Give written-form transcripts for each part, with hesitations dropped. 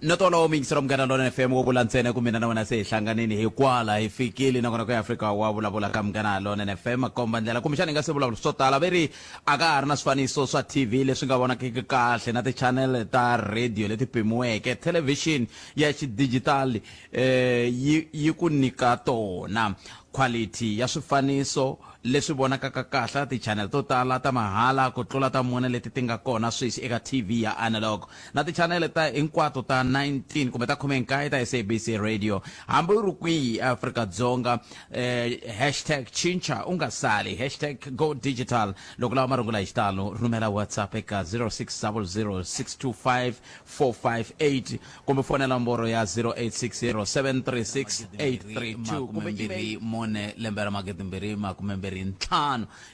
No tolo mixero Munghana Lonene FM wo vula ntsena ku mina na wena se hi hlanganini hi kwala hi fikile nakona ku ya Afrika wa vulavula ka Munghana Lonene FM makomba ndlela kumbexana hi nga se vulavula swo tala ve ri a ka ha ri na swifaniso swa TV leswi nga vonakiki kahle na ti-channel ta radio leti pimiweke television ya xidijitali eh, yi yi ku nyika tona quality ya swifaniso leswi vonakaka kahle ti-channel to tala ta mahala ku tlula ta mune leti ti nga kona sweswi eka TV ya analog na ti-channel ta hinkwato ta 19 kumbe ta 19 ta SABC Radio hambi u ri kwihi eAfrika-Dzonga eh, hashtag cinca u nga sali hashtag go digital loko lava marungula hi xitalo rhumela WhatsApp eka 0600 625 458 kumbe fonela nomboro ya 0860 736 832 kumbe email mune lembe ra 2025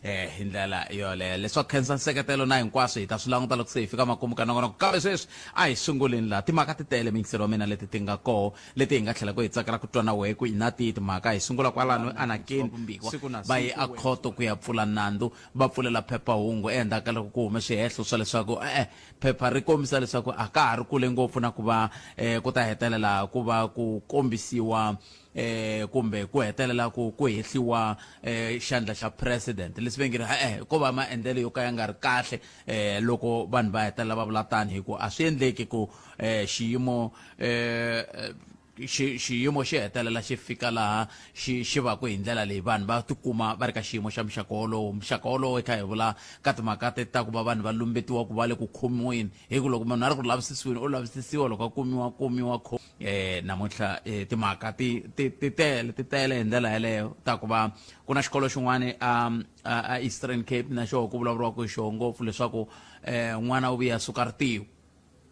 eh hi ndlela yoleyo leswaku khensa nseketelo na hinkwaswo hi ta swi languta loko se hi fika makumu ka nongonoko kambe sweswi a hi sunguleni laha timhaka ti tele miyingiselo wa mina leti ti nga koho leti hi nga tlhela ku hi tsakela ku twa na wehe ku i na tihi timhaka hi sungula kwalano anakeni siku na va ye a khoto ku ya pfula nandzu va pfulela phephahungu endzhaku ka loko ku hume swihehlo swa leswaku e-e Phepha ri kombisa leswaku a ka ha ri kule ngopfu na ku va ku ta hetelela ku va ku kombisiwa kumbe ku hetelela ku ku hehliwa xandla xa president leswi ve nge ri e-e ko va maendlelo yo ka ya nga ri kahle loko vanhu va hetelela va vula tani hi ku a swi endleki ku xiyimo xi xiyimo xi hetelela xi fika laha xi xi va ku hi ndlela leyi vanhu va tikuma va ri ka xiyimo xa muxaka wolowo muxaka wolowo hi kha hi vula ka timhaka te ta ku va vanhu va lumbetiwa ku va le ku khomiweni hi ku loko munhu a ri ku lavisisiweni u lavisisiwa loko a kumiwa kumiwa kho namuntlha timhaka ti ti ti tele ti tele hi ndlela yeleyo ta ku va ku na xikolo xin'wana a a Eastern Cape na xoho ku vulavuriwaka hi xoho ngopfu leswaku n'wana u vuye a suka ritiho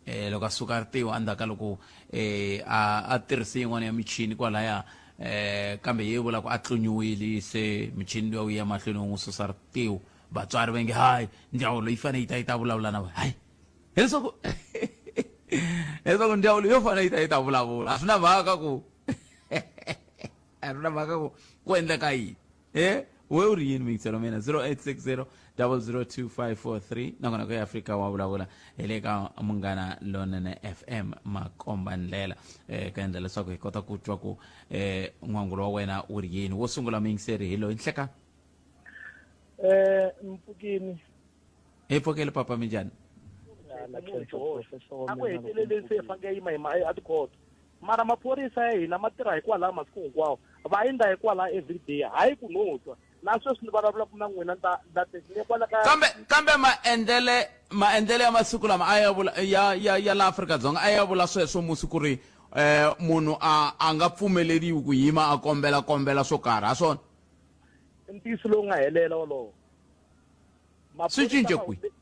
eh loko a suka a ri tiwa endzhaku ka loko eh a a tirhise yin'wana ya michini kwalaya eh kambe yi vula ku a tlunyiwile se michini luya wu ya mahlweni wu n'wi susa ritiho vatswari va nge hayi ndzawulo yi fanele yi ta yi ta vulavula na vona hayi hileswaku hileswaku ndzawulo yo fanele yi ta yi ta vulavula a swi na mhaka ku a swi na mhaka ku ku endleka yini e we u ri yini muyingiselo mina 0860 002543 nakona ku ya Afrika wa vulavula hi le ka Munghana Lonene FM makomba ndlela eh ka endla leswaku hi kota ku twa ku eh n'wangulo wa wena u ri yini wo sungula muyingiseri hi loyi nhleka eh mpfukini hi pfukile papa minjhani a ku heteleleni se hi faneke yima hi a tikhoto mara maphorisa ya hina ma tirha hikwalaho masiku hinkwawo va endla hikwalaho everyday hayi ku no twa na sweswi ni vulavulaka na n'wina ni ta ni kwala ka kambe kambe maendlele maendlele ya masiku lama a ya vula ya ya ya la Afrika-Dzonga a ya vula sweswo musi ku ri eh munhu a a nga pfumeleriwi ku yima a kombela kombela swo karhi ha swona ntiyiso lowu nga helela wolowo swi cince kwihi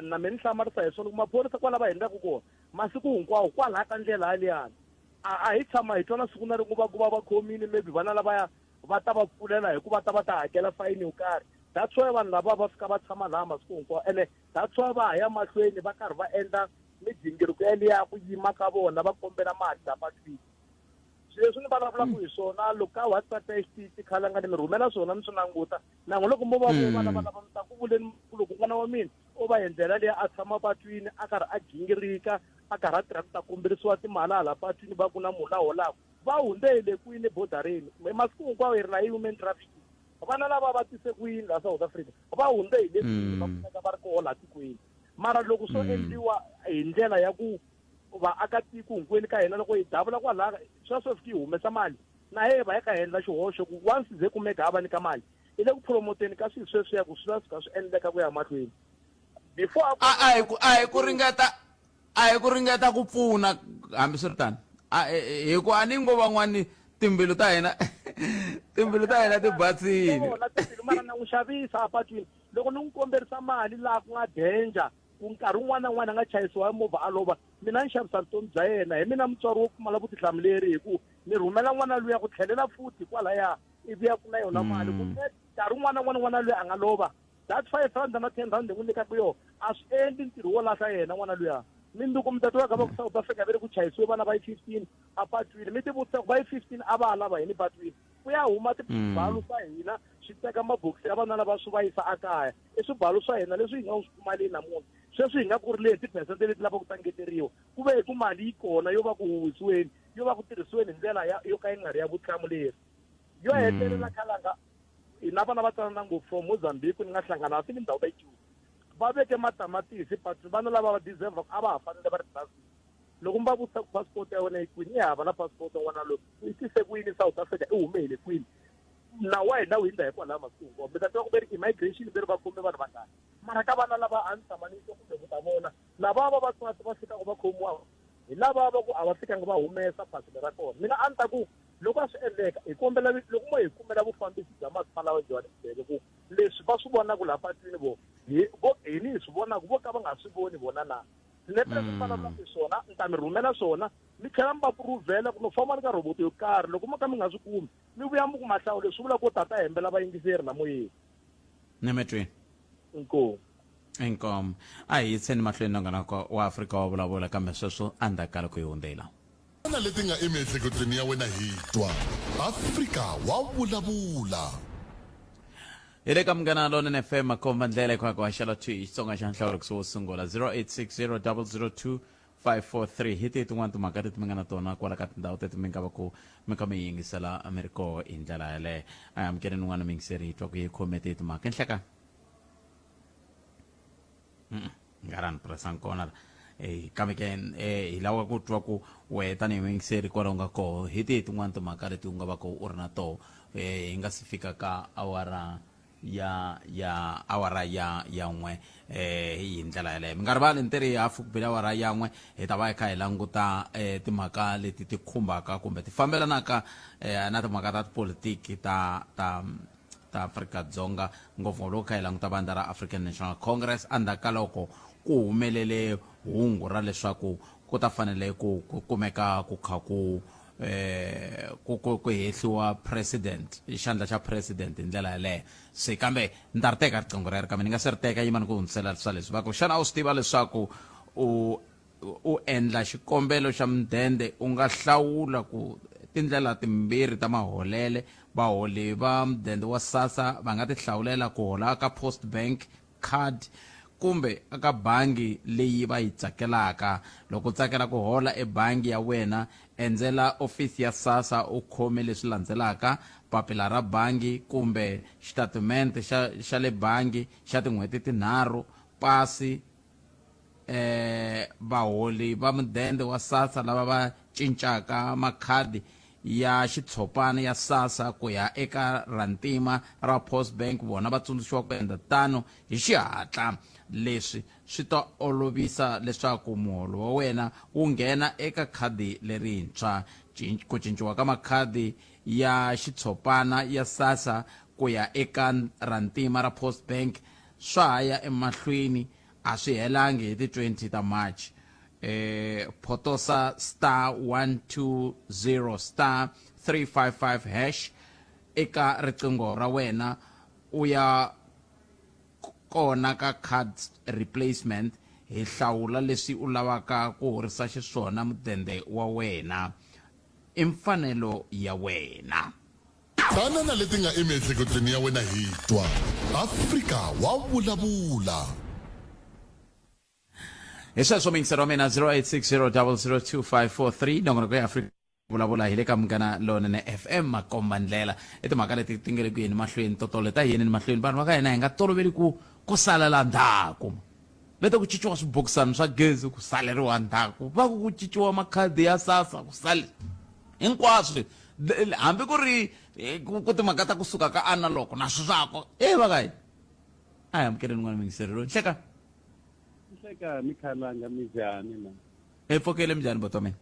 na mina ni hlamarisa hi swona ku maphorisa kwala va hindzaka kona masiku hinkwawo kwalaya ka ndlela yaliyani a a hi tshama hi twa na siku na rin'we va ku va va khomile maybe vana lavaya va ta va pfulela hi ku va ta va ta hakela fayini yo karhi that's why vanhu lava va fika va tshama laha masiku hinkwawo ene that's why va ha ya mahlweni va karhi va endla migingiriko yaliya ku yima ka vona va kombela mali la patwini swilo leswi ni vulavulaka hi swona loko ka WhatsApp ya xitichi khale nga ni mi rhumela swona mi swi languta nan'we loko mo va vo va lava lava mi ta ku vuleni loko n'wana wa mina o va hi ndlela leyi a tshama patwini a karhi a gingirika a karhi a tirha ku ta kombelisiwa timali hala patwini va ku na munhu la holaka va hundze hi le kwini ebodareni masiku hinkwawo hi ri na human trafficking vana lava va tise ku yini laha South Africa va hundze hi le kwini va kumeka va ri koho laha tikweni mara loko swo endliwa hi ndlela ya ku vaakatiko hinkwenu ka hina loko hi davula kwalaya sweswo fiki hi humesa mali na ye va ya ka endla xihoxo ku once ze kumeka a va nyika mali i le ku promoteni ka swilo sweswiya ku swi va swi kha swi endleka ku ya mahlweni before a a hi ku a hi ku ringeta a hi ku ringeta ku pfuna hambiswiritano hi ku a ni ngo van'wani timbilu ta hina timbilu ta hina ti basile timbilu mara na n'wi xavisa apatwini loko ni n'wi komberisa mali laha ku nga danger ku nkarhi wun'wana na wun'wana a nga chayisiwa hi movha a lova mina ni xavisa vutomi bya yena hi mina mutswari wo pfumala vutihlamuleri hi ku ni rhumela n'wana luya ku tlhelela futhi kwalaya ivi ya kuna yona mali ku nkarhi wun'wana na wun'wana n'wana luya a nga lova that 5 rand na 10 rand n'wi nyikaka yona a swi endli ntirho wo lahla yena n'wana luya mindzuku mi ta twa ka va ku South Africa ve ri ku chayisiwe vana va yi 15 apatwini mi ti vutisa ku va yi 15 a va ha lava yini patwini. Ku ya huma tibalo swa hina swi teka mabokisi ya vana lava swi va yisa ekaya. I swibalo swa hina leswi hi nga swi pfumaleni namuntlha. Sweswi hi nga ku rileni tiphesente leti lavaka ku ta ngeteriwa ku ve hi ku mali yi kona yo va ku huhisiweni, yo va ku tirhisiweni hi ndlela ya yo ka yi nga ri ya vutihlamuleri. Yo hetelela khalanga hina vana va tsanana ngopfu from Mozambique ni nga hlangana a tindhawu ta Ijuzi. Va veke matamatisi but vana lava va deserve a va ha fanele va ri tlilasini. Loko mi va vutisa ku passport ya wena yi kwini, i hava na passport n'wana loyi u yi tise ku yini South Africa, i hume hi le kwini. Nawu wa hina wu hindza hikwalaho masiku hinkwawo. Mi ta twa ku ve ri immigration ve ri va khome vanhu vangani. Mara ka vana lava a ni tshama ni twa kumbe ku ta vona lava va vatswatsi va fikaka va khomiwa hi lava va ku a va fikanga va humesa phasile ra kona. Mina a ni ta ku loko a swi endleka hi kombela loko mo hi kumela vufambisi bya masipala wa Johannesburg ku leswi va swi vonaka laha patwini vo hi vo hini hi swi vonaka vo ka va nga swi voni vona na. Swinepe leswi mi vulavulaka hi swona ni ta mi rhumela swona mi tlhela mi va puruvhela ku no famba ni ka roboto yo karhi loko mo ka mi nga swi kumi mi vuya mi ku mahlawu leswi swi vula ku tata hembela vayingiseri la moyeni. Nemetweni. Inkomu. Inkomu. A hi yiseni mahlweni nongonoko wa Afrika wa vulavula kambe sweswo endzhaku ka loko hi hundzela. Na leti nga emiehleketweni ya wena hi twa. Afrika wa vulavula. Hi le ka Munghana Lonene FM makomba ndlela hikwako wa xela 2 hi Xitsonga xa nhlawulo wo sungula 0860 002 543 hi tihi tin'wana timhaka leti mi nga na tona kwala ka tindhawu teti mi nga va ku mi kha mi yingisela mi ri koho hi ndlela yaleyo a hi amukeleni un'wana muyingiseri hi twa ku yi khome tihi timhaka nhleka nga ra ni pressang kona la eh kambe ke eh hi lava ku twa ku wehe tanihi muyingiseri kwala u nga koho hi tihi tin'wana timhaka leti u nga va ku u ri na toho eh hi nga si fika ka awara ya ya awara ya ya n'we eh hi ndlela yaleyo mi nga rivali ni tiri hafu ku bile awara ya n'we hi ta va hi kha hi languta eh timhaka leti ti khumbaka kumbe ti fambelanaka eh na timhaka ta tipolitiki ta ta ta Afrika-Dzonga ngopfungopfu loko kha hi languta vandla ra African National Congress endzhaku ka loko ku humelele hungu ra leswaku ku ta fanele ku ku kumeka ku kha ku eh ku ku ku hehliwa president xandla xa president hi ndlela yaleyo se kambe ni ta ri teka riqingho rero kambe ni nga se ri teka yima ni ku hundzisela swa leswi va ku xana u swi tiva leswaku u u endla xikombelo xa mudende u nga hlawula ku tindlela timbirhi ta maholele vaholi va mudende wa SASSA va nga tihlawulela ku hola ka Post Bank card kumbe eka bangi leyi va yi tsakelaka. Loko u tsakela ku hola ebangi ya wena, endzela ofisi ya SASSA u khome leswi landzelaka, papila ra bangi kumbe xitatimente xa xa le bangi xa tin'hweti tinharhu, pasi, eh vaholi va mudende wa SASSA lava va cincaka makhadi ya xitshopana ya SASSA ku ya eka ra ntima ra Post Bank vona va tsundzuxiwa ku endla tano hi xihatla. Leswi swi ta olovisa leswaku muholo wa wena wu nghena eka khadi lerintshwa. Ku cinciwa ka makhadi ya xitshopana ya SASSA ku ya eka ra ntima ra Post Bank swa ha ya emahlweni a swi helangi hi ti 20 ta March. Eh, photosa star 120 star 355 hash eka riqingho ra wena u ya kona ka card replacement hi hlawula leswi u lavaka ku horisa xiswona mudende wa wena i mfanelo ya wena. Tana na leti nga emiehleketweni ya wena hi twa. Afrika wa vulavula. Hi sweswo muyingiseri wa mina 0860002543 nongonoko ya Afrika vulavula hi le ka Munghana Lonene FM makomba ndlela i timhaka leti ti nga le ku yeni mahlweni totolo ta yeni ni mahlweni vanhu va ka hina hi nga toloveli ku ku salela ndzhaku leta ku cinciwa swibokisana swa gezi ku saleriwa ndzhaku va ku ku cinciwa makhadi ya sasa ku sale hinkwaswo hambi ku ri eh, ku timhaka ta kusuka ka analog na swako e va ka a hi amukeleni n'wana mingiseri loyi nhleka nhleka mi khalanga minjhani na hi pfukile minjhani boto mina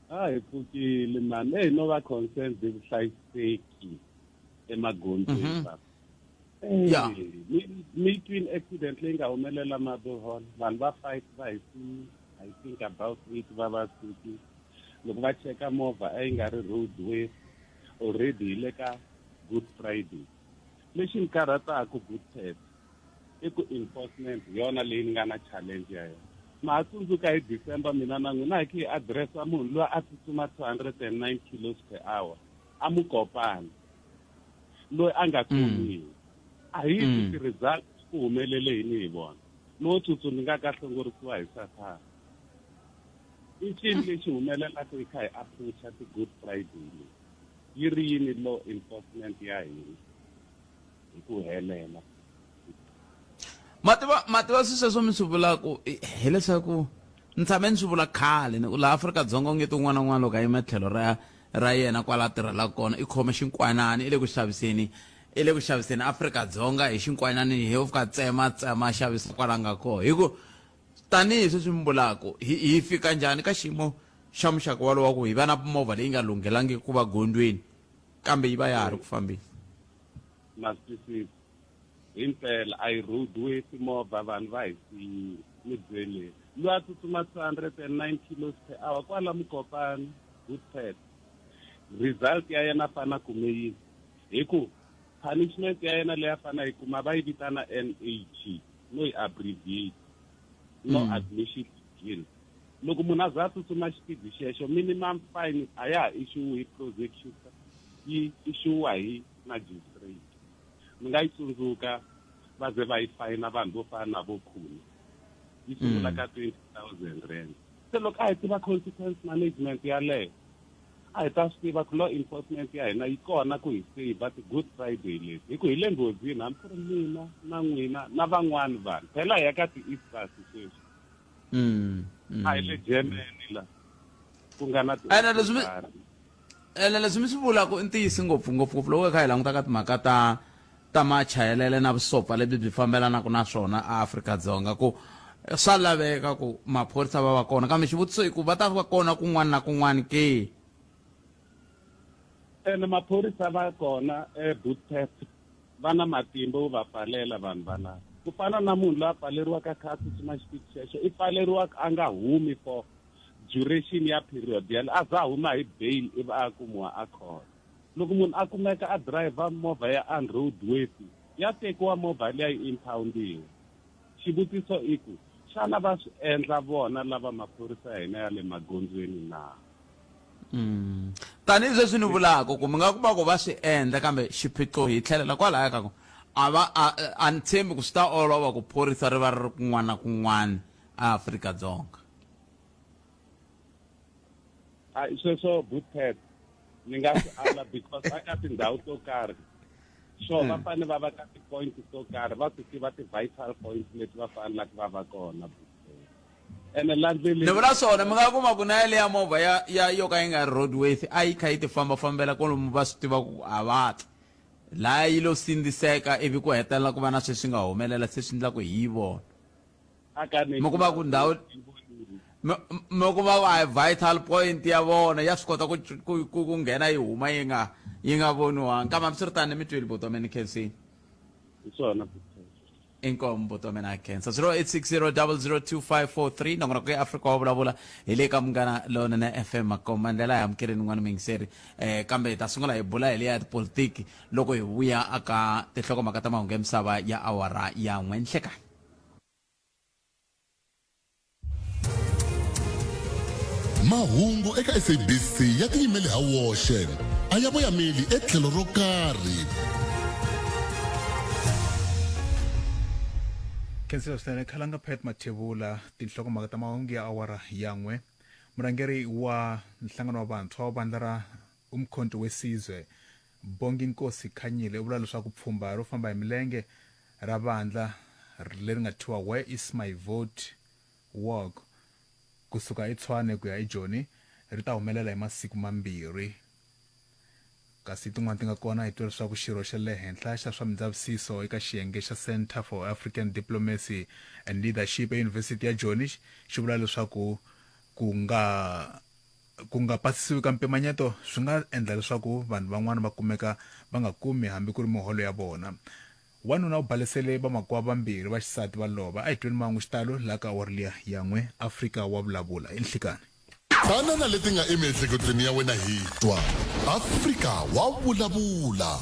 a hi pfukile mani eyi no va concerned hi vuhlayiseki emagondzweni mm -hmm. Yeah. Mi twin accident leyi nga humelela Marble vanhu va five va hi I think about eight va va suki loko va cheka movha a yi nga ri roadway already hi le ka Good Friday lexi ni karhataka good test i ku enforcement hi yona leyi ni nga na challenge ya yona ma ha tsundzuka hi December mina na n'wina hi khe hi addressa munhu loyi a tsutsuma 209 kilos per hour a Mokopane. Loyi a nga khomiwa. A hi twi ti-result ku humelele yini hi vona. Lowo tsutsumi nga ka hlongorisiwa hi sathana. I ncini lexi humelelaka hi kha hi approacha ti-Good Friday leyi? Yi ri yini law enforcement ya hina hi ku helela? Mativa mativa swi sweswo mi swi vulaka hileswaku ni tshame ni swi vula khale ni ku laha Afrika-Dzonga onge ti un'wana na un'wana loko a yime tlhelo ra ra yena kwala a tirhelaka kona i khome xinkwanani i le ku xaviseni i le ku xaviseni Afrika-Dzonga hi xinkwanani hi yo fika tsema tsema a xavisa kwala nga kona hi ku tanihi sweswi mi vulaka hi hi fika njhani ka xiyimo xa muxaka walowo wa ku hi va na movha leyi nga lunghelangiki ku va gondzweni kambe yi va ya ha ri ku fambeni Ma swi twisisa himpela a yi roadworthy movha vanhu va hi siyile ni byeleni loyi a tsutsuma 209 kilos per hour kwala mukopani Goodpet result ya yena fana kume yini hi ku punishment ya yena leyi a fana yi kuma va yi vitana NAG no yi abbreviate no admission to jail loko munhu a za a tsutsuma xipidi xexo minimum fine a ya ha issuwi hi prosecutor yi issuwa hi magistrate mi nga yi tsundzuka va ze va yi fayina vanhu vo fana na vo Khune yi sungula ka 20000 rand se loko a hi tiva consequence management yaleyo a hi ta swi tiva ku law enforcement ya hina yi kona ku hi save ti-good friday leti hi ku hi le nghozini hambi ku ri mina na n'wina na van'wani vanhu phela hi ya ka ti-easters sweswi a hi le germany la ku nga na ene leswi mi ene leswi mi swi vulaka i ntiyiso ngopfu ngopfu ngopfu loko hi kha hi languta ka timhaka ta ta machayelele na vusopfa lebyi byi fambelanaka na swona eAfrika-Dzonga ku swa laveka ku maphorisa va va kona kambe xivutiso i ku va ta va kona kun'wana na kun'wana ke ene maphorisa va kona eBootcamp va na matimba yo va pfalela vanhu valava ku fana na munhu loyi a pfaleriwaka kha a tsutsuma xipidi xexo i pfaleriwa a nga humi for duration ya period yale a za huma hi bail ivi a kumiwa a khona loko munhu a kumeka a driver movha ya unroadworthy ya tekiwa movha liya yi impoundiwa xivutiso i ku xana va swi endla vona lava maphorisa ya hina ya le magondzweni na mm. tanihi sweswi ni vulaka ku mi nga kuma ku va swi endla kambe xiphiqo hi tlhelela kwalaya ka ku a va a ni tshembi ku swi ta olova ku phorisa ri va ri ri kun'wana na kun'wana eAfrika-Dzonga a sweswo bootpad ni nga swi ala because a ka tindhawu to karhi so va fanele va va ka ti-point to karhi va swi tiva ti-vital points leti va fanelaka va va kona ene la ndleleni ni vula swona mi nga kuma ku na yaleya movha ya ya yo ka yi nga ri roadworthy a yi kha yi ti fambafambela kwalomu va swi tiva ku a va tla laya yi lo sindziseka ivi ku hetelela ku va na sweswi nga humelela se swi endla ku hi yi vona mi kuma ku ndhawu mi kuma ku a vital point ya vona ya swi kota ku ku ku nghena yi huma yi nga yi nga voniwanga kambe hambiswiritano mi twile buti wa mina ni khensini hi swona inkomu buti wa mina khensa 0860 002543 nongonoko ya Afrika wa vulavula hi le ka Munghana Lonene FM Makomba ndlela ya amukeleni n'wana muyingiseri eh kambe hi ta sungula hi bula hi le ya tipolitiki loko hi vuya aka tinhlokomhaka ta mahungu ya misava ya awara ya n'we nhlekani Mahungu eka SABC ya tiyimele ha woxe, a ya voyameli etlhelo ro karhi. Khensile swinene Khalanga Pat Mathebula tinhlokomhaka ta mahungu ya awara ya n'we. Murhangeri wa nhlangano wa vantshwa wa vandla ra Umkhonto we Sizwe Bonginkosi Khanyile u vula leswaku pfhumba ro famba hi milenge ra vandla leri nga thyiwa Where is my vote walk kusuka eTshwane ku ya eJoni ri ta humelela hi masiku mambirhi. Kasi tin'wana ti nga kona hi twa leswaku xirho xa le henhla xa swa mindzavisiso eka xiyenge xa Centre for African Diplomacy and Leadership eYunivhesiti ya Joni xi vula leswaku ku nga Ku nga pasisiwi ka mpimanyeto swi nga endla leswaku vanhu van'wana va kumeka va nga kumi hambi ku ri miholo ya vona. Wanuna u balesele vamakwavo vambirhi va xisati va lova. A hi tweni mahungu xitalo laha ka awara liya ya n'we. Afrika wa vulavula. I nhlikani. Tana na leti nga emiehleketweni ya wena hi twa. Afrika wa vulavula.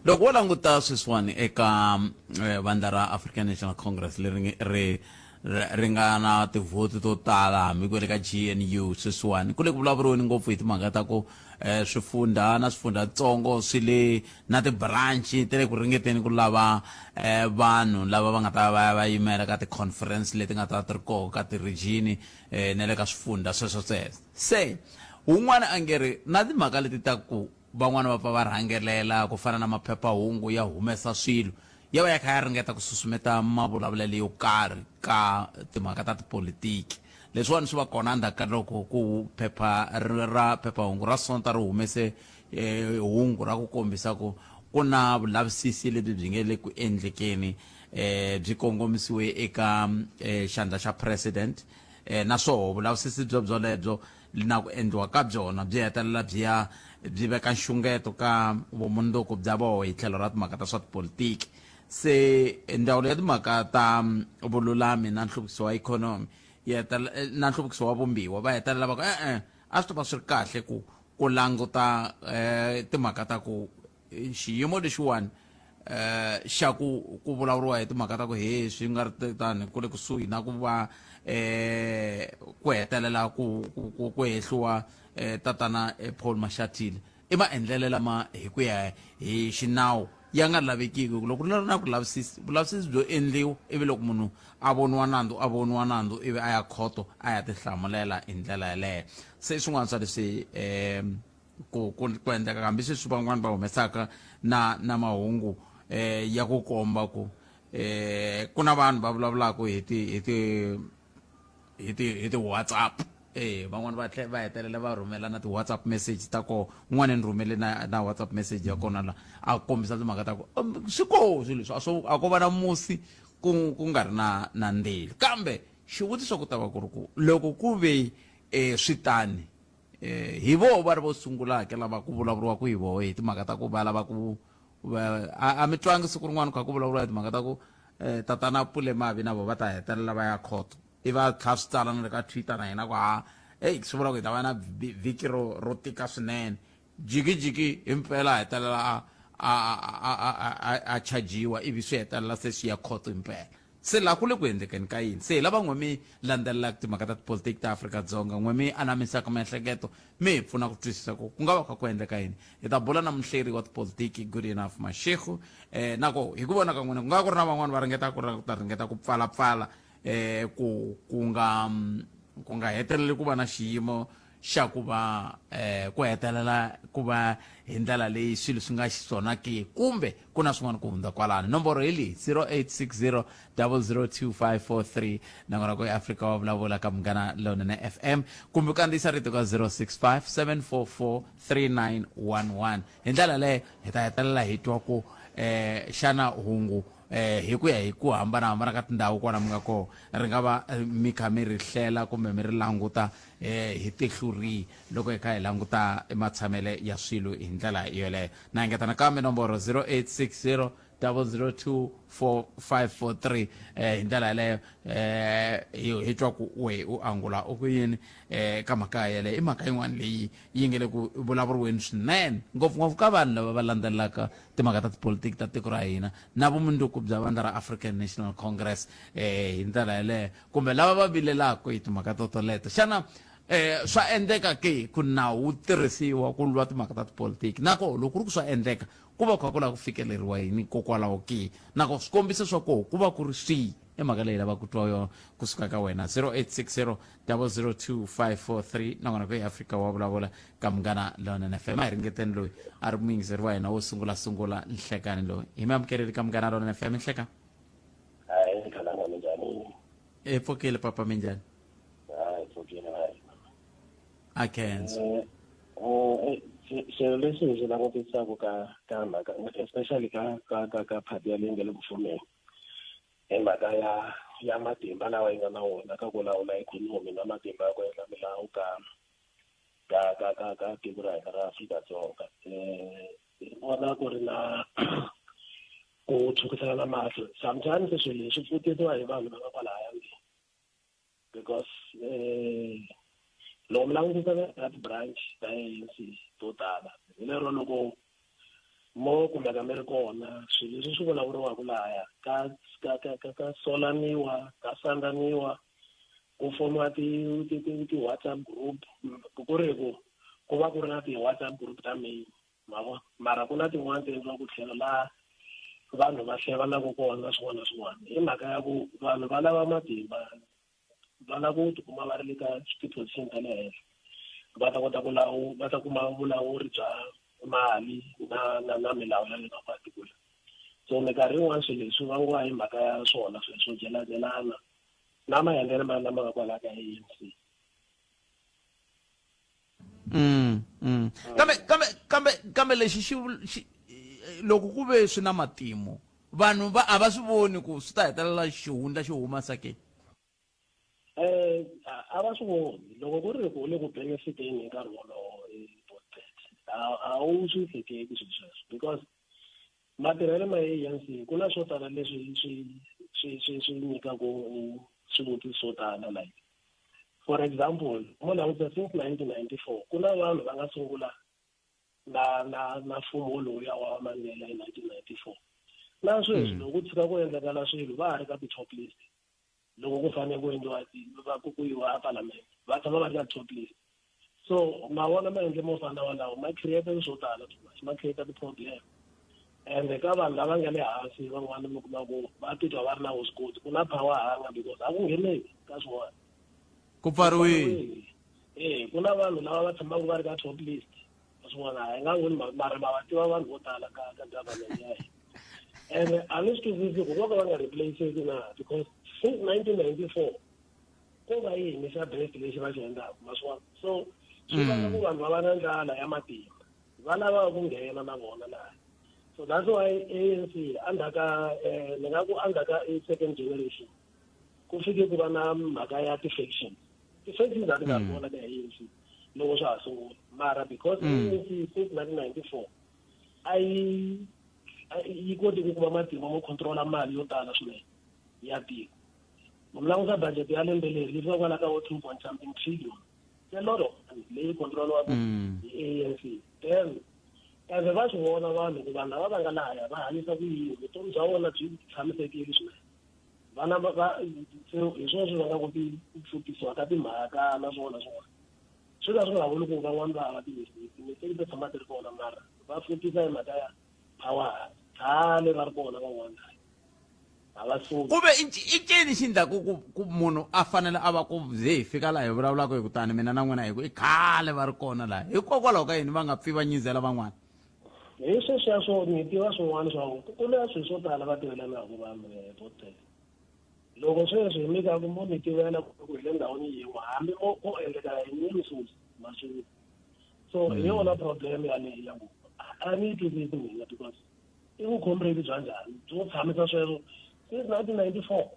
Loko wo languta sweswiwani eka eh, vandla ra African National Congress leri ri Ri nga na tivhoti to tala hambi ku ri ka GNU sweswiwani ku le ku vulavuriweni ngopfu hi timhaka ta ku um swifundha na swifundhatsongo swi le na ti-branch ti le ku ringeteni ku lava um vanhu lava va nga ta va ya va yimela ka ti-conference leti nga ta ti ri koho ka ti-region um na le ka swifundha sweswo sweswo. Se wun'wana a nge ri na timhaka leti ta ku van'wana va pfa va rhangelela ku fana na maphephahungu ya humesa swilo ya va ya kha ya ringeta ku susumeta mavulavulelo yo karhi ka timhaka ta tipolitiki. Leswiwani swi va kona endzhaku ka loko ku phepha ra phephahungu ra Sonta ri humese hungu ra ku kombisa ku ku na vulavisisi lebyi byi nge le ku endlekeni byi kongomisiwe eka xandla xa president naswoho vulavisisi byo byolebyo na ku endliwa ka byona byi hetelela byi ya byi veka nxungeto ka vumundzuku bya voho hi tlhelo ra timhaka ta swa tipolitiki. Se Ndzawulo ya Timhaka ta Vululami na Nhluvukiso wa Ikhonomi yi hetelela na Nhluvukiso wa Vumbiwa va hetelela va ku e-e, a swi ta va swi ri kahle ku ku languta timhaka ta ku xiyimo lexiwani eh xa ku ku vulavuriwa hi timhaka ta ku he swi nga ri tani ku le kusuhi na ku va eh ku hetelela ku ku ku hehliwa eh tatana eh, Paul Mashatile i maendlelo lama hi ku ya hi xinawu ya nga lavekiki loko ri na ku lavisisi vulavisisi byo endliwa ivi loko munhu a voniwa nandzu a voniwa nandzu ivi a ya khoto a ya tihlamulela hi ndlela yeleyo. Se swin'wana swa leswi um ku ku ku endleka hambi sweswi van'wani va humesaka na na mahungu eh ya ku komba ku eh ku na vanhu va vulavulaka hi ti hi ti hi ti hi ti WhatsApp eh van'wani va tlhe va hetelela va rhumela na ti WhatsApp message ta kona un'wana ni rhumele na na WhatsApp message ya kona la a kombisa timhaka ta ku swi koho swilo leswi a swo a ko va na musi ku ku nga ri na na ndzilo kambe xivutiso ku ta va ku ri ku loko ku ve eh swi tani Eh, hi voho va ri vo sungula ke lava ku vulavuriwaka hi voho hi timhaka ta ku va lava ku a mi twangi siku rin'wana kha ku vulavuriwa hi timhaka ta ku eh, tatana pule mavi na vo va ta hetelela va ya khoto i va kha swi tsala na le ka Twitter na hina ku ha eyi swi vula ku hi ta va na vhiki ro ro tika swinene jikijiki himpela a hetelela a a a a a chajiwa ivi swi hetelela se swi ya khoto himpela. Se laha ku le ku endlekeni ka yini? Se hi lava n'we mi landzelelaka timhaka ta tipolitiki ta Afrika-Dzonga, n'we mi anamisaka miehleketo, mi hi pfuna ku twisisa ku ku nga va kha ku endleka yini. Hi ta bula na muhleri wa tipolitiki Goodenough Mashego eh, na ku hi ku vona ka n'wina ku nga va ku ri na van'wana va ringetaka ku ta ringeta ku pfalapfala eh, ku ku nga ku nga heteleli ku va na xiyimo xa ku va eh, ku hetelela ku va hi ndlela leyi swilo swi nga xiswona ke kumbe ku na swin'wana ku hundza kwalano. Nomboro hi leyi 0860 002543 nakona ku eAfrika wa vulavula ka Munghana Lonene FM kumbe u kandziyisa rito ka 065 744 3911. Hi ndlela leyo hi ta hetelela hi twa ku eh, xana hungu eh, hi ku ya hi ku hambanahambana ka tindhawu kwala mi nga kona ri nga va mi kha mi ri hlela kumbe mi ri languta eh, hi tihlo rihi loko hi kha hi languta matshamele ya swilo hi ndlela yoleyo. Na engeta nakambe nomboro 0860 0024543 eh, hi ndlela yaleyo eh, hi twa ku we u angula u ku yini eh, ka mhaka yaleyo. I mhaka yin'wana leyi yi nge le ku vulavuriweni swinene ngopfungopfu ka vanhu lava va landzelelaka timhaka ta tipolitiki ta tiko ra hina na vumundzuku bya vandla ra African National Congress eh, hi ndlela yaleyo kumbe lava va vilelaka hi timhaka to toleto. Xana eh, swa endleka ke ku nawu wu tirhisiwa ku lwa timhaka ta tipolitiki? Na koho loko ku ri ku swa endleka, ku va kha ku lava ku fikeleriwa yini kokwalaho ke? Na koho swikombiso swa koho ku va ku ri swihi? I mhaka leyi lavaka ku twa yona kusuka ka wena. 0860 002 543 nakona ku eAfrika wa vulavula ka Munghana Lonene FM. A hi ringeteni loyi a ri muyingiseri wa hina wo sungula sungula nhlekani loyi hi mi amukeleli ka Munghana Lonene FM. Nhleka. Hayi, Khalanga, minjhani? E pfukile papa, minjhani? Hayi, pfukile hayi. A khensa. Xilo lexi hi xi langutisaka ka ka mhaka especially ka ka ka ka party ya leyi nga le ku fumeni i mhaka ya ya matimba lawa yi nga na wona ka ku lawula ikhonomi na matimba ya ku endla milawu ka ka ka ka ka tiko ra hina ra Afrika-Dzonga. Hi vona ku ri na ku tshwukiselana mahlo sometimes swilo leswi pfutisiwa hi vanhu va nga kwalahaya ndzeni because loko mi langutisa ka ti-branch ta ANC to tala hi lero loko Mo kumeka mi ri kona swilo leswi swi vulavuriwaka lahaya ka ka ka ka ka solaniwa ka sandzaniwa ku fomiwa ti ti ti ti WhatsApp group ku ri ku ku va ku ri na ti WhatsApp group ta main ma vona mara ku na tin'wana ti endliwa ku tlhelo laha vanhu va hlevanaka kona na swin'wana na swin'wana hi mhaka ya ku vanhu va lava matimba va lava ku tikuma va ri le ka ti-position ta le henhla va ta kota ku lawu va ta kuma vulawuri bya mali na na na milawu ya le ka particular so minkarhi yin'wana swilo leswi vangiwa hi mhaka ya swona swilo swo jelajelana na maendlelo ma lama nga kwalaya ka ANC. Mm, mm. Kambe kambe kambe kambe lexi xi xi loko ku ve swi na matimu vanhu va a va swi voni ku swi ta hetelela xihundla xi huma sake. Eh a va swi voni loko ku ri ku le ku benefiteni hi nkarhi wolowo a wu swi hleketi swilo sweswo because matirhelo ma ANC ku na swo tala leswi swi swi swi swi nyikaku swivutiso swo tala like for example mo langutisa since 1994 ku na vanhu va nga sungula na na na mfumo lowuya wa Mandela hi 1994 na sweswi loko ku tshika ku endlekala swilo va ha ri ka ti-top list loko ku fanele ku endliwa va ku ku yiwa epalamende va tshama va ri ka top list so ma vona maendle mo fana walawo ma create swo tala too much ma create ti-problem and ka vanhu lava nga le hansi van'wana mi kuma ku va titwa va ri na vuswikoti ku na power hanga because a ku ngheneki ka swin'wana ku pfariwile e ku na vanhu lava va tshamaka va ri ka top list swin'wana a hi nga voni mara ma va tiva vanhu vo tala ka ka government ya hina and a ni swi twisisi ku vo ka va nga replaceki na because since 1994 ko va yini xa best lexi va xi endlaka ma swi vona so swi vanga ku vanhu va va na ndlala ya matimba va lava ku nghena na vona laha so that's why ANC endzhaku eh, ni nga ku endzhaku ka second generation ku fike ku va na mhaka ya ti-faction ti-factions a ti nga ri kona ka ANC loko swa ha sungula mara because ANC since 1994 a yi yi koti ku kuma matimba mo controla mali yo tala swinene ya tiko loko languta budget ya lembe leri yi fika kwala ka vo two point something trillion a lot of money leyi controliwaka hi ANC then kambe va swi vona vanhu ku vanhu lava va nga lahaya va hanyisa ku yini vutomi bya vona byi tshamisekile swinene vana va va se hi swona swi vangaka ku hlupisiwa ka timhaka na swona swona swi ka swi nga vuli ku van'wana va hava ti-mistake ti-mistake ti tshama ti ri kona mara va hlupisa hi mhaka ya power khale va ri kona van'wana a va suki ku ve i ncini xi endlaku ku ku munhu a fanele a va ku ze hi fika laha hi vulavulaka hi kutani mina na n'wina hi ku i khale va ri kona laha hikokwalaho ka yini va nga pfi va nyizela van'wana Hi sweswiya swo ni tiva swin'wana swa ku ku na swilo swo tala va tivelanaka vanhu eh, vo tele loko sweswi hi mika ku mo mi tivela ku hi le ndhawini yin'we hambi mo ko endleka yini sweswi ma swi so hi yona problem yaleyo ya ku a ni yi twisisi mina because i vukhomredi bya njhani byo tshamisa sweswo since 1994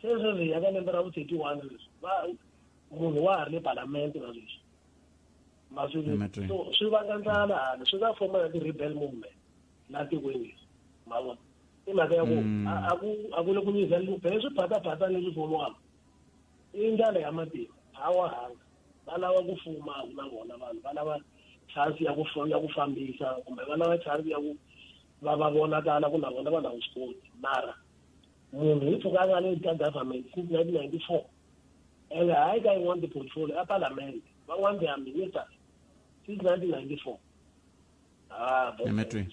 se sweswi hi ya ka lembe ra vu 31 leswi va munhu wa ha ri le palamende na sweswi ma swi so swi vanga ndlala hala swi ta foma ya ti-rebel movement la tikweni leri ma vona i mhaka ya ku mm. a ku a ku le ku nyizela phela swiphataphatani leswi fomiwaka i ndlala ya matimba hawa hanga va lava ku fuma na vona vanhu va lava chance ya ku ya ku fambisa kumbe va lava chance ya ku va va vonakala ku na vona va na vuswikoti mara munhu hi pfuka a nga le ka government since 1994 ene hayi ka yin'wana ti-portfolio a palamende van'wana they are ministers since 1994 ah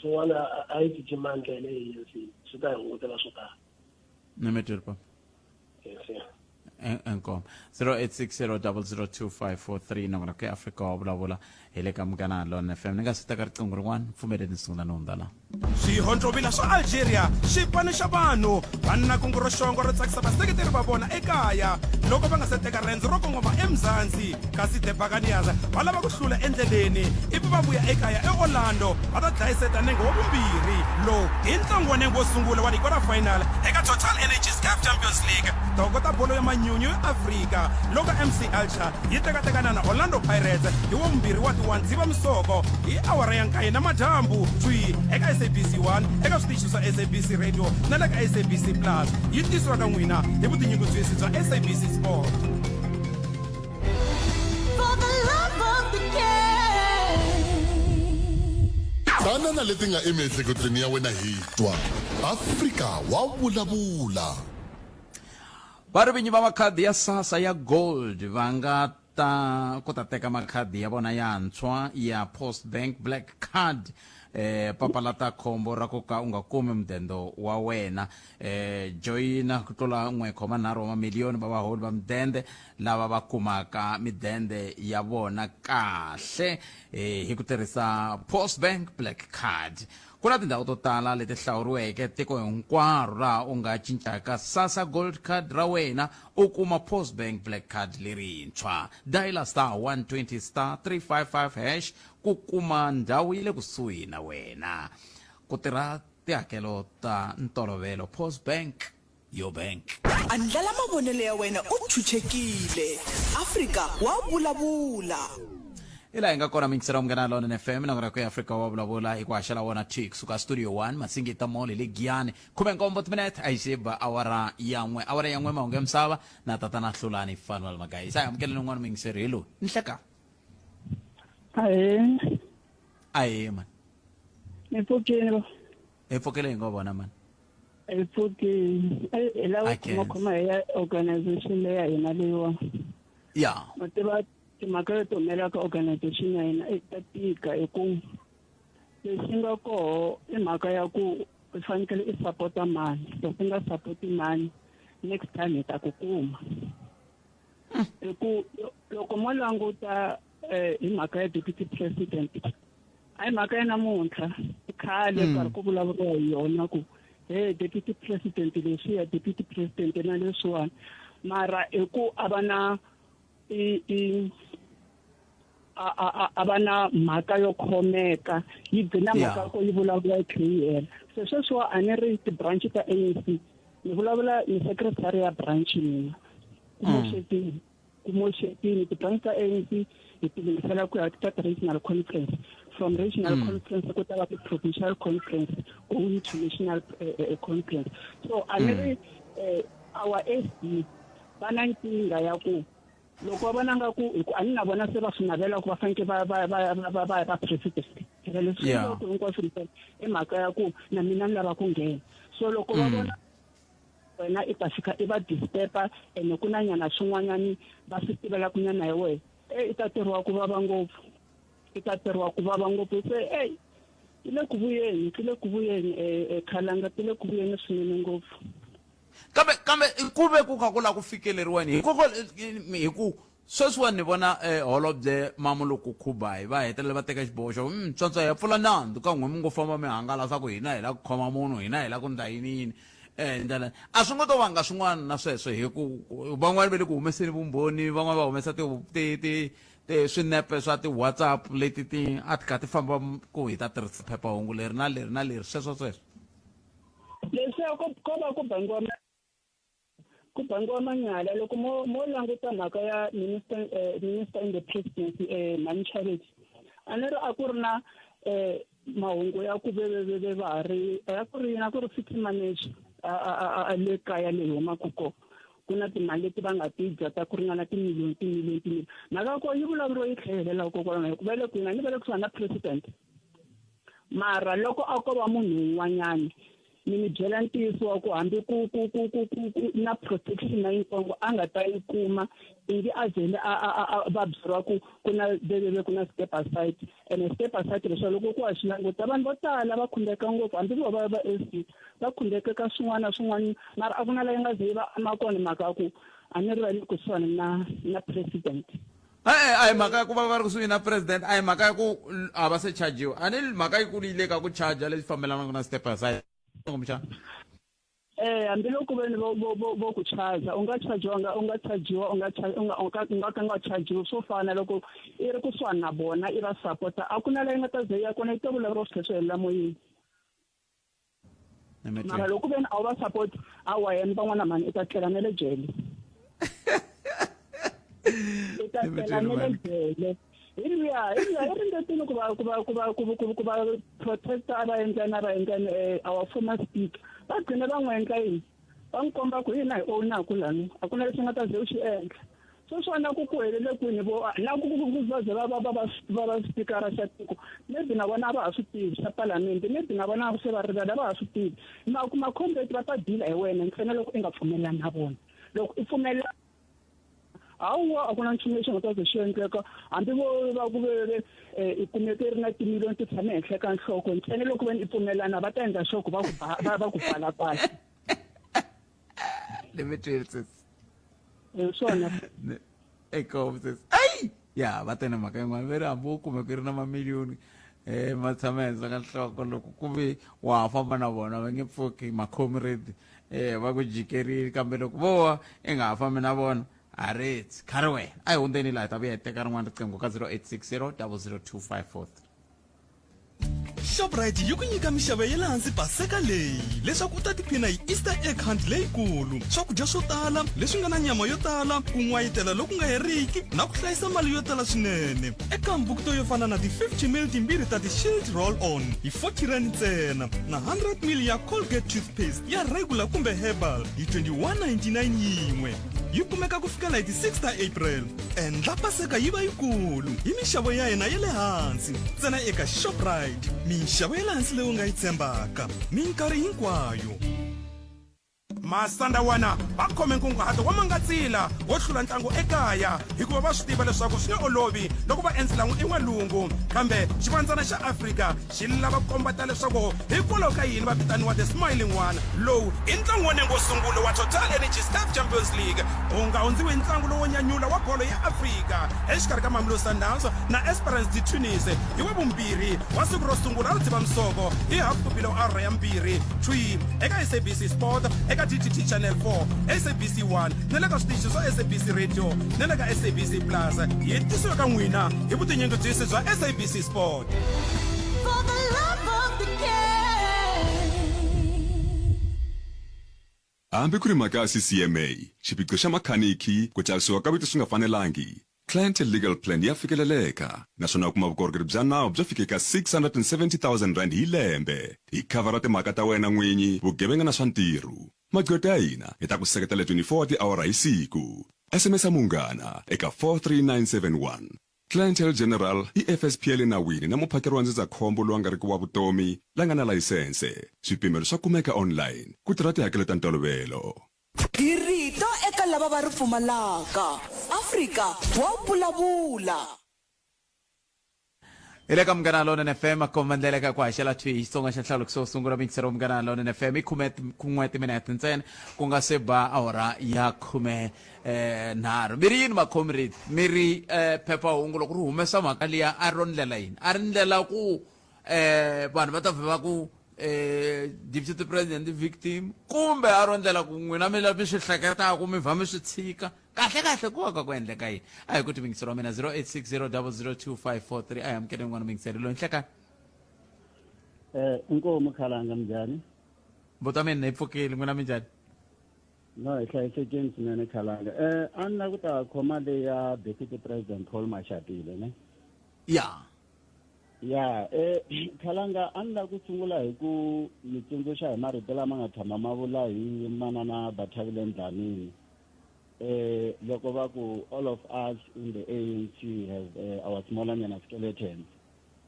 swin'wana a yi cinci mandlele hi ANC swi ta hi hungutela swo tala Nemetwini pa inkomo 0860002543 nongolo ke Afrika wa vulavula hi le ka Munghana Lone FM ni nga si teka riqingho rin'wana pfumeleni ni sungula ni hundza laha Swihontlovila swa Algeria, xipano xa vanhu va na kungu ro xongo ro tsakisa vaseketeri va vona ekaya loko va nga se teka rendzo ro kongoma eMzansi. Kasi The Buccaneers va lava ku hlula endleleni ivi va vuya ekaya eOrlando va ta dlayiseta nenge wa vumbirhi. Lowu i ntlangu wa nenge wo sungula wa ti-quarter-final eka Total Energies CAF Champions League. Toko ta bolo ya manyunyu ya Afrika loko MC Alger yi tekatekana na Orlando Pirates hi wavumbirhi wa ti 1 Dzivamisoko hi awara ya nkaye namadyambu thwi eka SABC 1 eka switichi swa SABC Radio na le ka SABC Plus yi tisiwa ka n'wina hi vutinyungubyisi bya SABC Sport. For the love of the game. Tana na leti nga emiehleketweni ya wena hi twa. Afrika wa vulavula. Va ri vinyi va makhadi ya SASSA ya Gold va nga ta ku ta teka makhadi ya vona yantshwa ya Post Bank Black Card eh papalata khombo ra ku ka u nga kumi mudende wa wena eh joyina ku tlula 1.3 wa mamiliyoni va vaholi va midende lava va kumaka midende ya vona kahle eh, hi ku tirhisa Post Bank Black Card Ku na tindhawu to tala leti hlawuriweke tiko hinkwaro laha u nga cincaka SASSA Gold Card ra wena u kuma Postbank Black Card lerintshwa. Dayila star 120 star 355 hash ku kuma ndhawu ya le kusuhi na wena. Ku tirha tihakelo ta ntolovelo Postbank your bank. Andlala mavonelo ya wena u chuchekile. Afrika wa vulavula. Hi laha hi nga kona mingisela Munghana Lonene FM na ku ya Afrika wa vulavula hi ku haxela wona thi kusuka studio 1 Masingita Mall hi le Giyani 17 timinete a yi se ba awara ya n'we awara ya n'we mahungu ya misava na tatana Hlulani Fanuel Magayi sa hi amukeleni un'wana muyingiseri hi loyi ni hleka Ahee, ahee mani ni pfukile. Hi pfukile hi ngo vona mani. Hi pfukile. Hi lava ku khomakhoma hi ya organization leyi ya hina leyiwa. Ya. Ma tiva timhaka leti humelelaka organization ya hina i ta tika hi ku lexi nga koho i mhaka ya ku u fanekele i sapota mani loko u nga sapoti mani next time hi ta ku kuma hi ku loko mo languta hi mhaka ya deputy president a hi mhaka ya namuntlha i khale mm. karhi ku vulavuriwa hi yona ku he deputy president leswiya deputy president na leswiwani mara hi ku a va na i i a va na mhaka yo khomeka yi gcina mhaka ko yi vulavula yi tlhe yi hela se sweswiwa a ni ri ti-branch ta ANC ni vulavula ni secretary ya branch mina ku moxekile ku moxekile ti-branch ta ANC hi ti lunghisela ku ya ka regional conference from regional mm. conference ku ta va ti-provincial conference going to national uh, conference so a ni ri mm. our SD va na nkingha ya ku loko va vona nga ku hi ku a ni na vona se va swi navela ku va fanekele va va va va va va president phela leswi yeah. hinkwaswo i mhaka ya ku na mina ni lava ku nghena so loko va mm. vona wena i ta fika i va disturba ene ku na nyana swin'wanyani va swi tivelaka nyana hi wena e i ta tirhiwa ku vava ngopfu i ta tirhiwa ku vava ngopfu se ey ti le ku vuyeni ti le ku vuyeni um khalanga ti le ku vuyeni swinene ngopfu kambe kambe ku ve ku kha ku lava ku fikeleriwa yini hikoko hi ku Sweswiwani ni vona Holobye Mamoloko Khubayi va hetelela va teka xiboho xo tswantswa hi ya pfula nandzu ka n'we mi ngo famba mi hangalasa ku hina hi la ku khoma munhu hina hi la ku ndla yini yini ndlela a swi ngo to vanga swin'wana na sweswo hi ku van'wani va le ku humeseni vumbhoni van'wani va humesa ti ti ti ti swinepe swa ti-WhatsApp leti ti a ti kha ti famba ku hi ta tirhisa phephahungu leri na leri na leri sweswo sweswo. Leswiya ko ko va ku bangiwa ku bangiwa manyala loko mo mo languta mhaka ya minister eh, minister in the presidency eh, Mani Charity a ni ri a ku ri na eh, mahungu ya ku ve va ha ri a ku ri a ku ri city manager a le kaya leyi humaka kona ku na timali leti va nga ti dya ta ku ringana timiliyoni timiliyoni timiliyoni mhaka ko yi vulavuriwa yi tlhelela kokwalano hikuva le kwini a ni va le kusuhani na president mara loko a ko va munhu un'wanyana ni mi byela ntiyiso wa ku hambi ku ku ku ku ku ku na protection na yintsongo a nga ta yi kuma ingi a vhele a a a va byeriwa ku ku na veveve ku na step aside ene step aside leswa loko ku wa swi languta vanhu vo tala va khumbeka ngopfu hambi vo va va SC va khumbeka ka swin'wana na swin'wana mara a ku na la yi nga ze yi va ama kona mhaka ya ku a ni ri va le kusuhani na na president E-e, a hi mhaka ya ku va va ri kusuhi na president a hi mhaka ya ku a va se chajiwa a ni mhaka yikulu yi le ka ku charger leswi fambelanaka na step aside kumbexana Eh hambiloko ve ni vo vo vo vo ku charger u nga chajiwa nga u nga chajiwa u nga u nga u nga u nga ka nga chajiwi swo fana loko i ri kusuhani na vona i va sapota a ku na la yi nga ta ze yi ya kona yi ta vulavuriwa swi tlhela swi helela moyeni mara loko ve ni a wu va support a wa yena van'wana mhani i ta tlela na le jele i ta tlela na le jele hi luya hi luya i ringetile ku va ku va ku va ku ku ku va protesta a va endlani a va endlani eh, our former speaker va gcine va n'wi endla yini va n'wi komba ku hina hi ownaku lani a ku na lexi nga ta ze u xi endla. Sweswiwani na ku ku helele kwini vo na ku ku va ze va va va va va va spikara xa tiko maybe na vona a va ha swi tivi xa palamende maybe na vona se va rivala a va ha swi tivi ma ku ma-comrade va ta deal hi wena ntsena loko i nga pfumelelani na vona loko i pfumelela hawa a ku na nchumu lexi nga ta ze xi endleka hambi vo va ku ve eh, i kumeke i ri na timiliyoni ti tshame henhla ka nhloko ntsena loko veni i pfumelana va ta endla sure ku va ku va va ku pfala pfala Let me tell you hi swona eka sis ayi ya va tene mhaka yin'wana ve ri hambi wo kumeka i ri na mamiliyoni um ma tshama henhla ka nhloko loko ku ve wa ha famba na vona va nge pfuki macomrade um va ku jikerile kambe loko vo wa i nga ha fambi na vona a ri khari wena a hi hundzeni laha hi ta vuya hi teka rin'wana riqingho ka 0860 002 543 Shoprite yi ku nyika mixavo ya le hansi paseka leyi leswaku u ta tiphina hi Easter egg hunt leyikulu, swakudya swo tala leswi nga na nyama yo tala, ku n'wayitela loku nga heriki na ku hlayisa mali yo tala swinene eka mbukuto yo fana na ti-50 ml timbirhi ta ti-Shield Roll On hi 40 rand ntsena na 100 ml ya Colgate toothpaste ya regular kumbe herbal hi 21.99 yin'we. Yi kumeka ku fikela hi ti-6 ta April. Endla Paseka yi va yikulu hi minxavo ya hina ya le hansi ntsena eka Shoprite. Minxavo ya le hansi leyi u nga yi tshembaka minkarhi hinkwayo. Masandawana va khome nkunguhato wa mangatsila wo hlula ntlangu ekaya hikuva va swi tiva leswaku swi nge olovi loko va endzela en'walungu kambe xivandzana xa Afrika xi lava ku kombeta leswaku hikwalaho ka yini va vitaniwa The Smiling One. Lowu i ntlangu wa nenge wo sungula wa Total Energies CAF Champions League. U nga hundziwi hi ntlangu lowo nyanyula wa bolo ya Afrika exikarhi ka Mamelodi Sundowns na Esperance de Tunis hi Wavumbirhi wa siku ro sungula ra Dzivamisoko hi hafu ku bile awara ya mbirhi thwi eka SABC Sport, eka DTT Channel 4, SABC 1 na le ka switichi swa SABC Radio na le ka SABC Plus. Yi tisiwe ka n'wina hi vutinyungubyisi bya SABC Sport. For the love of the game. Hambi ku ri mhaka ya CCMA, xiphiqo xa makhanikhi, ku tsarisiwa ka vito swi nga fanelangi, Clientele Legal Plan ya fikeleleka naswona u kuma vukorhokeri bya nawu byo fika eka R670 000 hi lembe. Hi khavhara timhaka ta wena n'winyi, vugevenga na swa ntirho. Magqweta ya hina hi ta ku seketela 24 wa tiawara hi siku. SMS Munghana eka 43971. Clientele General i FSP ya le nawini na muphakeri wa ndzindzakhombo lowu a nga riki wa vutomi la nga na layisense. Swipimelo swa kumeka online. Ku tirha tihakelo ta ntolovelo. Hi rito eka lava va ri pfumalaka. Afrika wa vulavula. Hi le ka Munghana Lonene FM a komba ndlela eka ku haxela thwi hi Xitsonga xa nhlawulo kusuhi sungula miyingiselo wa Munghana Lonene FM i khume kun'we timinete ntsena ku nga se ba awara ya khume eh nharhu mi ri yini makhomrade mi ri eh phephahungu loko ri humesa mhaka liya a ro ndlela yini a ri ndlela ku eh vanhu va ta vhe va ku eh deputy president victim kumbe a ro ndlela ku n'wina mi la mi swi hleketaka mi vha mi swi tshika kahle kahle ku va ka ku endleka yini a hi ku timiyingiselo wa mina 0860 002543 a hi amukele n'wana miyingiselo loyi nhlekani Eh, inkomu khalanga minjhani? Mbuti mina hi pfukile n'wina minjhani? No, hi hlayisekile swinene khalanga. Eh, a ni la ku ta khoma leya Deputy President Paul Mashatile ne? Ya. Ya, eh khalanga a ni la ku sungula hi ku mi tsundzuxa hi marito lama nga tshama ma vula hi manana Bathabile Dlamini. Eh loko va ku all of us in the ANC have our smaller nyana skeletons.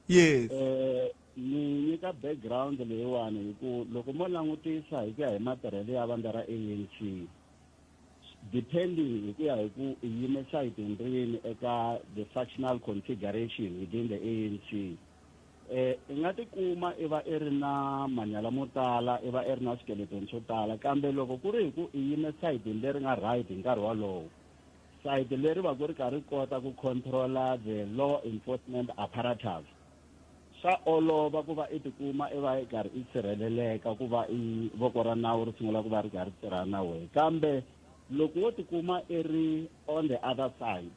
Yes. Eh ni nyika background leyiwani hi ku loko mo langutisa hi ku ya hi matirhelo ya vandla ra ANC depending hi ku ya hi ku i yime sayitini rini eka the factional configuration within the ANC eh i nga tikuma i va i ri na manyala mo tala i va i ri na swikeletoni swo tala kambe loko ku ri hi ku i yime sayitini leri nga right hi nkarhi wolowo sayiti leri va ku ri karhi kota ku controla the law enforcement apparatus swa olova ku va i tikuma i va i karhi i sirheleleka ku va i voko ra nawu ri sungula ku va ri karhi tirha na wehe kambe loko wo tikuma i ri on the other side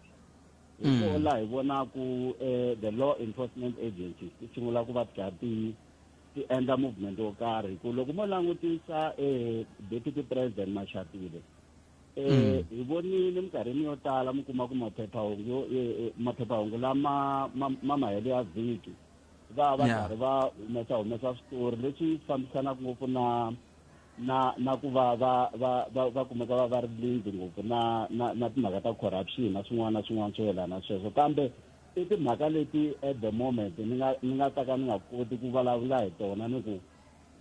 hi ko laha hi vonaku the law enforcement agencies ti sungula ku va ti karhi ti ti endla movement wo karhi hi ku loko mo langutisa deputy president Mashatile hi vonile minkarhini yo tala mi kuma ku maphephahungu yo maphephahungu lama ma mahelo ya vhiki va va karhi va humesa humesa switori leswi fambisanaka ngopfu na na na ku va va va va va kumeka va va ri linked ngopfu na na na timhaka ta corruption na swin'wana na swin'wana swo yelana na sweswo kambe i timhaka leti at the moment ni nga ni nga ta ka ni nga koti ku vulavula hi tona ni ku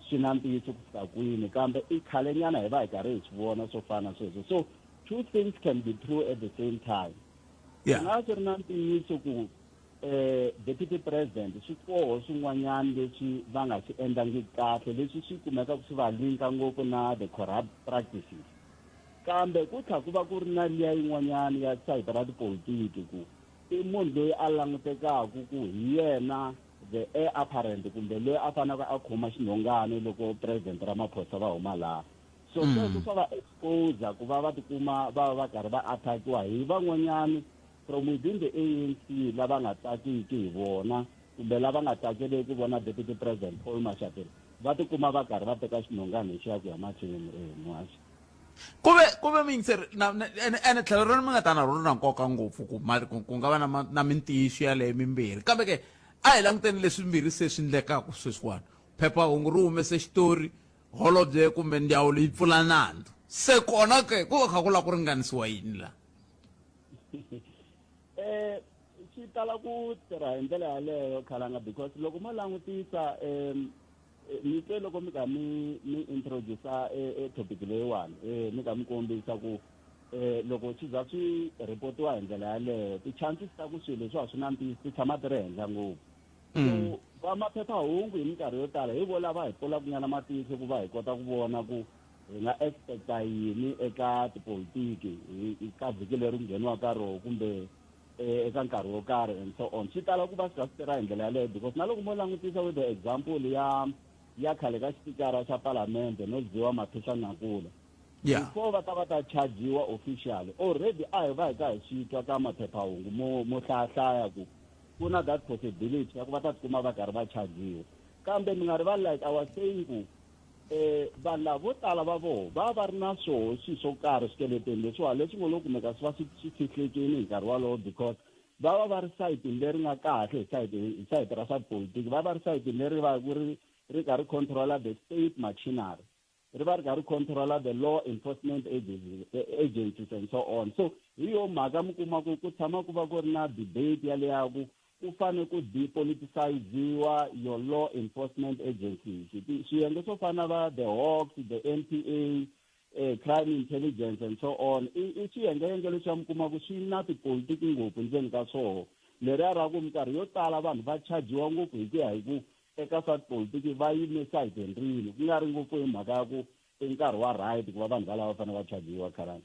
swi na ntiyiso ku fika kwini kambe i khalenyana hi va hi karhi hi swi vona swo fana sweswo so two things can be true at the same time Yeah. swi nga swi ri na ntiyiso ku eh deputy president swi koho swin'wanyana leswi va nga swi endlangiki kahle leswi swi kumekaka swi va linka ngopfu na the corrupt practices kambe ku tlha ku va ku ri na liya yin'wanyana ya sayiti ra tipolitiki ku i munhu loyi a langutekaka ku hi yena the heir apparent kumbe loyi a faneleke a khoma xinhongani loko president Ramaphosa va huma laha so sweswo swa va expose ku va va tikuma va va va karhi va attackiwa hi van'wanyani from within the ANC lava nga tsakiki hi vona kumbe lava nga tsakeleki ku vona deputy president Paul Mashatile va tikuma va karhi va teka xinhongani lexiya ku ya mahlweni muhaxi ku ve ku ve muyingiseri na ene ene tlhelo rona mi nga ta na rona na nkoka ngopfu ku ku nga va na na mintiyiso yaleyo mimbirhi kambe ke a hi languteni leswi mbirhi se swi endlekaka sweswiwani phephahungu ri humese xitori holobye kumbe ndzawulo yi pfula nandzu se kona ke ku va kha ku lava ku ringanisiwa yini laha eh swi tala ku tirha hi ndlela yaleyo khalanga because loko mo langutisa um mi twe loko mi ka mi mi introduce e topic leyiwani eh mi ka mi kombisa ku eh loko swi za swi reportiwa hi ndlela yaleyo ti-chances ta ku swilo leswi a swi na ntiyiso ti tshama ti ri henhla ngopfu so va maphephahungu hi minkarhi yo tala hi vo lava hi pfulaka nyana matihlo ku va hi kota ku vona ku hi nga expecta yini eka tipolitiki hi ka vhiki leri ku ngheniwaka ka roho kumbe eka nkarhi wo karhi and so on swi tala ku va swi kha swi tirha hi ndlela yaleyo because na loko mo langutisa with the example ya ya khale ka xipikara xa palamende no dyiwa Maphisa Nqakula before va ta va ta chajiwa officially already a hi va hi ka hi swi twa ka maphephahungu mo mo hlayahlaya ku ku na that possibility ya ku va ta tikuma va karhi va chajiwa kambe mi nga rivali like I was saying ku eh vanhu lava vo tala va voho va va ri na swoho swilo swo karhi swikeleteni leswiwani leswi ngo lo kumeka swi va swi swi fihlekile hi nkarhi wolowo because va va va ri sayitini leri nga kahle hi sayiti hi sayiti ra swa tipolitiki va va ri sayitini leri va ku ri ri karhi controla the state machinery ri va ri karhi controla the law enforcement agencies, agencies and so on so hi yo mhaka mi kuma ku ku tshama ku va ku ri na debate yaleya ku ku fane ku depoliticiziwa your law enforcement agencies swiyenge swo fana va the hawks the NPA eh, crime intelligence and so on i i swiyengeyenge leswi mi kuma ku swi na tipolitiki ngopfu ndzeni ka swoho leriya ra ku minkarhi yo tala vanhu va chajiwa ngopfu hi ku ya hi ku eka swa tipolitiki va yime sayitini rini ku nga ri ngopfu hi mhaka ya ku i nkarhi wa right ku va vanhu valava va fanele va chajiwa khalani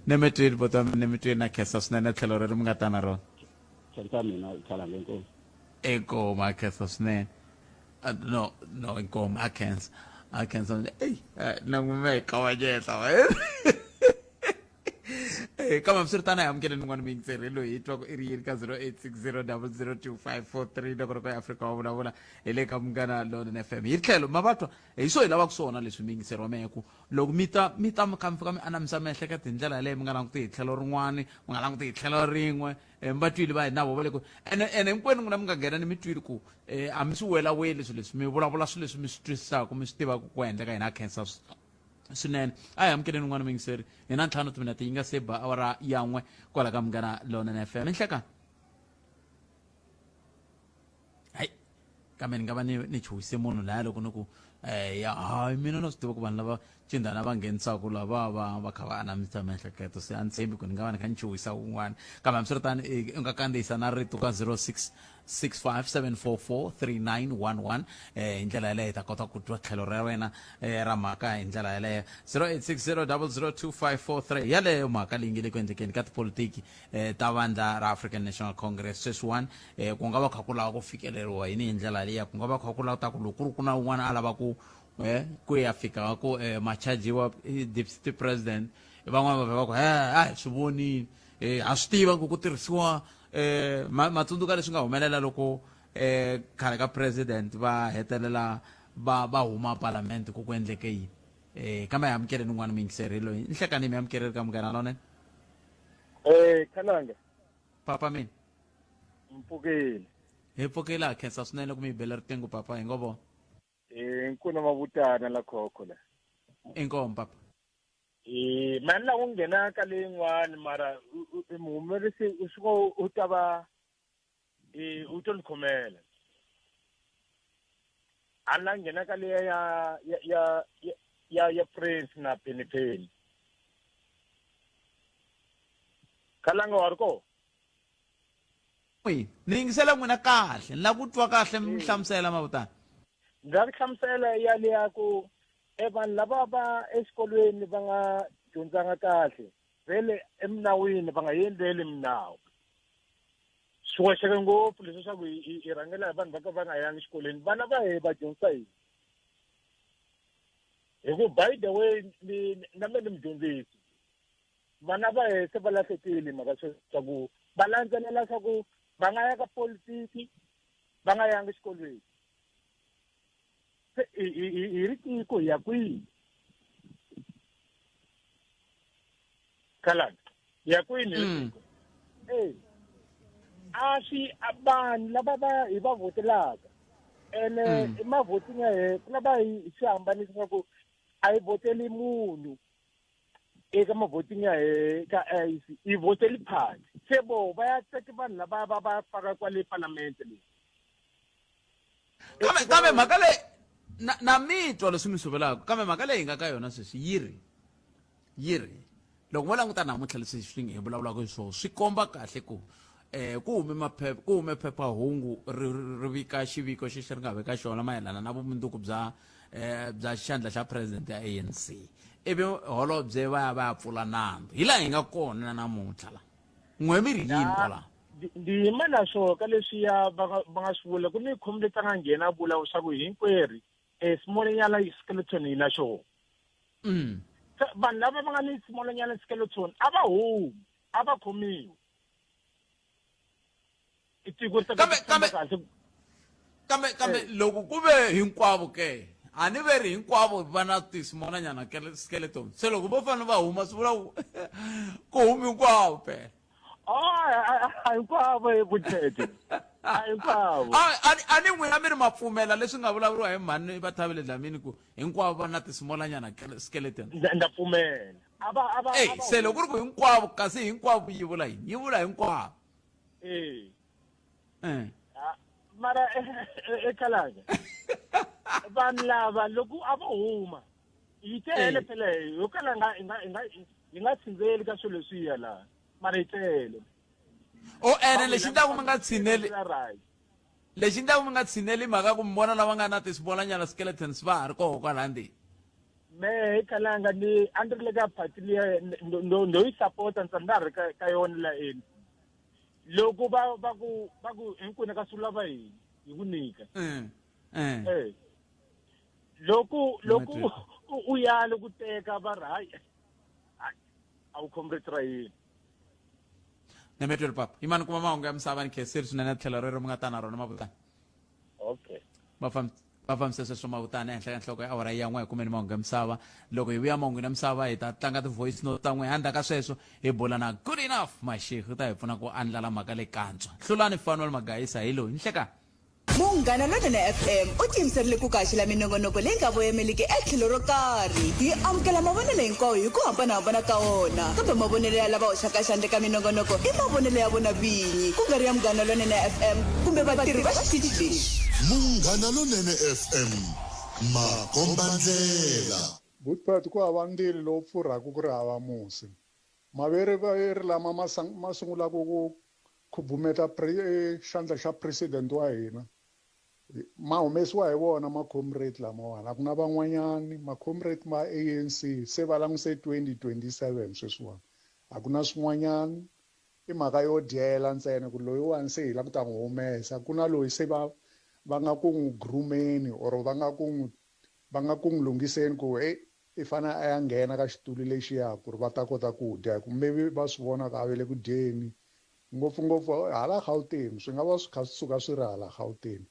Nemetweni bota nemetweni na khensa swinene tlhelo rero mi nga ta na rona. Khensa mina khalanga inkomu. Inkomu a khensa swinene. No no inkomu a khensa. A khensa ey na n'wi me kavanyeta. Eh, kambe hambiswiritano hi amukeleni n'wana muyingiseri loyi hi twaku i ri yini ka 0860002543 loko ri ka Afrika wa vulavula hi le ka Munghana Lonene FM hi tlhelo ma va twa hi swo hi lavaka swona leswi muyingiseri wa mehe ku loko mi ta mi ta mi kha mi fika mi anamisa miehleketo hi ndlela yaleyo mi nga languti hi tlhelo rin'wani mi nga languti hi tlhelo rin'we um va twile va hina vo va le ku ene ene hinkwenu n'wina mi nga nghena ni mi twile ku um a mi swi welaweli swilo leswi mi vulavula swilo leswi mi swi twisisaka mi swi tivaka ku endleka hina khensa swinene a hi amukeleni un'wana muyingiseri hi na ntlhanu timinete yi nga se ba awara ya n'we kwala ka munghana lonene fm inhlekani hayi kambe ni nga va ni ni chuhise munhu laya loko ni ku eh ya hayi mina na swi tiva ku vanhu lava cindana va nghenisaka lava va va kha va anamisa miehleketo se a ni tshembi ku ni nga va ni kha ni chuhisa un'wana kambe hambiswiritano u nga kandziyisa na rito ka 06 657443911 eh hi ndlela yaleyo hi ta kota ku twa tlhelo ra wena eh, ra mhaka hi ndlela yaleyo 0860002543 yaleyo mhaka leyi nge le ku endlekeni ka tipolitiki eh, ta vandla ra African National Congress sweswiwani eh, ku nga va kha ku lava ku fikeleriwa yini hi ndlela liya ku nga va kha ku lava ta ku loko ku ri ku na un'wana a lava ku eh, ku ya fika ku eh, machajiwa eh, deputy president van'wana va va ku he a hi swi vonile eh, ha swi tiva ku ku tirhisiwa eh, matsundzuka leswi nga humelela loko eh, khale ka president va hetelela va va huma palamende ku ku endleke yini eh, kambe hi amukeleni un'wana muyingiseri loyi nhlekani mi amukeleri ka munghana lonene Eh Khalanga. Papa mina. Mpfukile. Hi pfukile ha khensa swinene ku mi hi bela riqingho papa hi ngo vona. Eh nkuna mavutana la khokho la. Inkomo papa. Eh mani la ku nghena ka leyin'wani mara muhumelerisi u suka u ta va eh u to ni khomela. A la nghena ka leya ya ya ya ya ya Prince na Penny Penny. Khalanga wa ri ko? N'wina ni yingisela n'wina kahle ni lava ku twa kahle mi hlamusela mavutana. Ndza ku hlamusela ya leya ku e vanhu lava va exikolweni va nga dyondzanga kahle vele eminawini va nga endleli minawu swi hoxeke ngopfu leswi swa ku hi rhangela hi vanhu va ka va nga yangi exikolweni vana va he va dyondzisa yini hi ku by the way ni na me ni mudyondzisi vana va he se va lahlekile mhaka swa ku va landzelela swa ku va nga ya ka politiki va nga yangi exikolweni se hi ri tiko hi ya kwihi khalanga hi ya kwini hi ri mm. tiko e a swi vanhu lava va hi va votelaka ene mm. emavhotini ya hehe ku lava hi swi hambanisa swa ku a hi vhoteli munhu eka mavhotini ya hehe ka ANC hi vhoteli party se vo va ya teka vanhu lava va va faka kwale palamente leyi kambe kambe mhaka leyi na, na mi twa leswi mi swi vulaka kambe mhaka leyi hi nga ka yona sweswi yi ri yi ri loko mo languta namuntlha leswi swi hi vulavulaka hi swona swi komba kahle ku eh ku hume maphepha ku hume phephahungu ri ri vika xiviko xexi ri nga veka xona mayelana na vumundzuku bya eh bya xandla xa president ya ANC ivi holobye va ya va ya pfula nandzu hi laha hi nga kona na namuntlha la n'we mi ri yini kwalaho Ndi yima na swona ka leswiya va nga va nga swi vula ku ni khomi leti a nga nghena a vula swa ku hinkwerhu um smallnyana skeleton hi na xona mm. Se vanhu lava va nga ni smallnyana skeleton a va humi a va khomiwi i tiko ri ta Kambe- famba kambe- kahle kambe kambe Eh. loko ku ve hinkwavo ke a ni ve ri hinkwavo va na tismolanyana skeleton se loko vo fanele va huma swi vula ku ku humi hinkwavo phela a hinkwavo hi vuthete a hinkwavo a ni n'wina mi ri ma pfumela leswi nga vulavuriwa hi mhani va thavile dlamini ku hinkwavo va na tismolanyana skeleton ndza pfumela a va a va ey se loko ku ri ku hinkwavo kasi hinkwavo yi vula yini yi vula hinkwavo eh eh mara ekhalanga vanhu lava loko a vo huma yi tele phela yo kala nga nga nga yi nga tshindzeli ka swilo leswiya laha mara yi tele o ene lexi ndlaku mi nga tshineli lexi ndlaku mi nga tshineli mhaka ku mi vona lava nga na tisbolanyana skeletons va ha ri koho kwalaha ndzeni mehe kalanga ni a ni ri le ka party liya ndo yi sapota ndza nda ri ka yona la eni loko va va ku va ku hinkwenu ka swi lava yini hi ku nyika mm, mm. eh loko loko u yale ku teka va ri hayi a wu khomi rito ra yini nemetweli papa yimani kuma mahungu ya misava ni khenseri swinene tlhelo rero mi nga ta na rona mavutani okay va va fambisa sweswo mavutani ehenhla ka nhloko ya awara ya n'we hi kumeni mahungu ya misava loko hi vuya mahungu ya misava hi ta tlanga ti-voice note ta n'we handla ka sweswo hi bula na good enough mashikh u ta hi pfuna ku andlala mhaka leyi kantswa hlulani fanuel magayisa hi loyi nhlekani Munghana Lonene FM u tiyimiserile ku kaxela minongonoko leyi nga voyameliki etlhelo ro karhi. Hi amukela mavonelo hinkwawo hi ku hambanahambana ka wona, kambe mavonelo ya lava hoxaka xandla eka minongonoko i mavonelo ya vona vinyi, ku nga ri ya Munghana Lonene FM kumbe vatirhi va xitichi lexi. Munghana Lonene FM, makombandlela. Butpet ku hava ndzilo lowu pfurhaka ku ri hava musi. Maveriveri lama ma ma sungulaka ku khubumeta xandla xa president wa hina ma humesiwa hi vona ma-comrade lamawani a ku na van'wanyani ma-comrade ma ANC se va languse 2027 sweswiwani a ku na swin'wanyani i mhaka yo dyela ntsena ku loyiwani se hi la ku ta n'wi humesa ku na loyi se va va nga ku n'wi groomeni or va nga ku n'wi va nga ku n'wi lunghiseni ku hey i fanele a ya nghena ka xitulu lexiya ku ri va ta kota ku dya hi ku maybe va swi vona ku a ve le ku dyeni ngopfungopfu hala Gauteng swi nga va swi kha swi suka swi ri hala Gauteng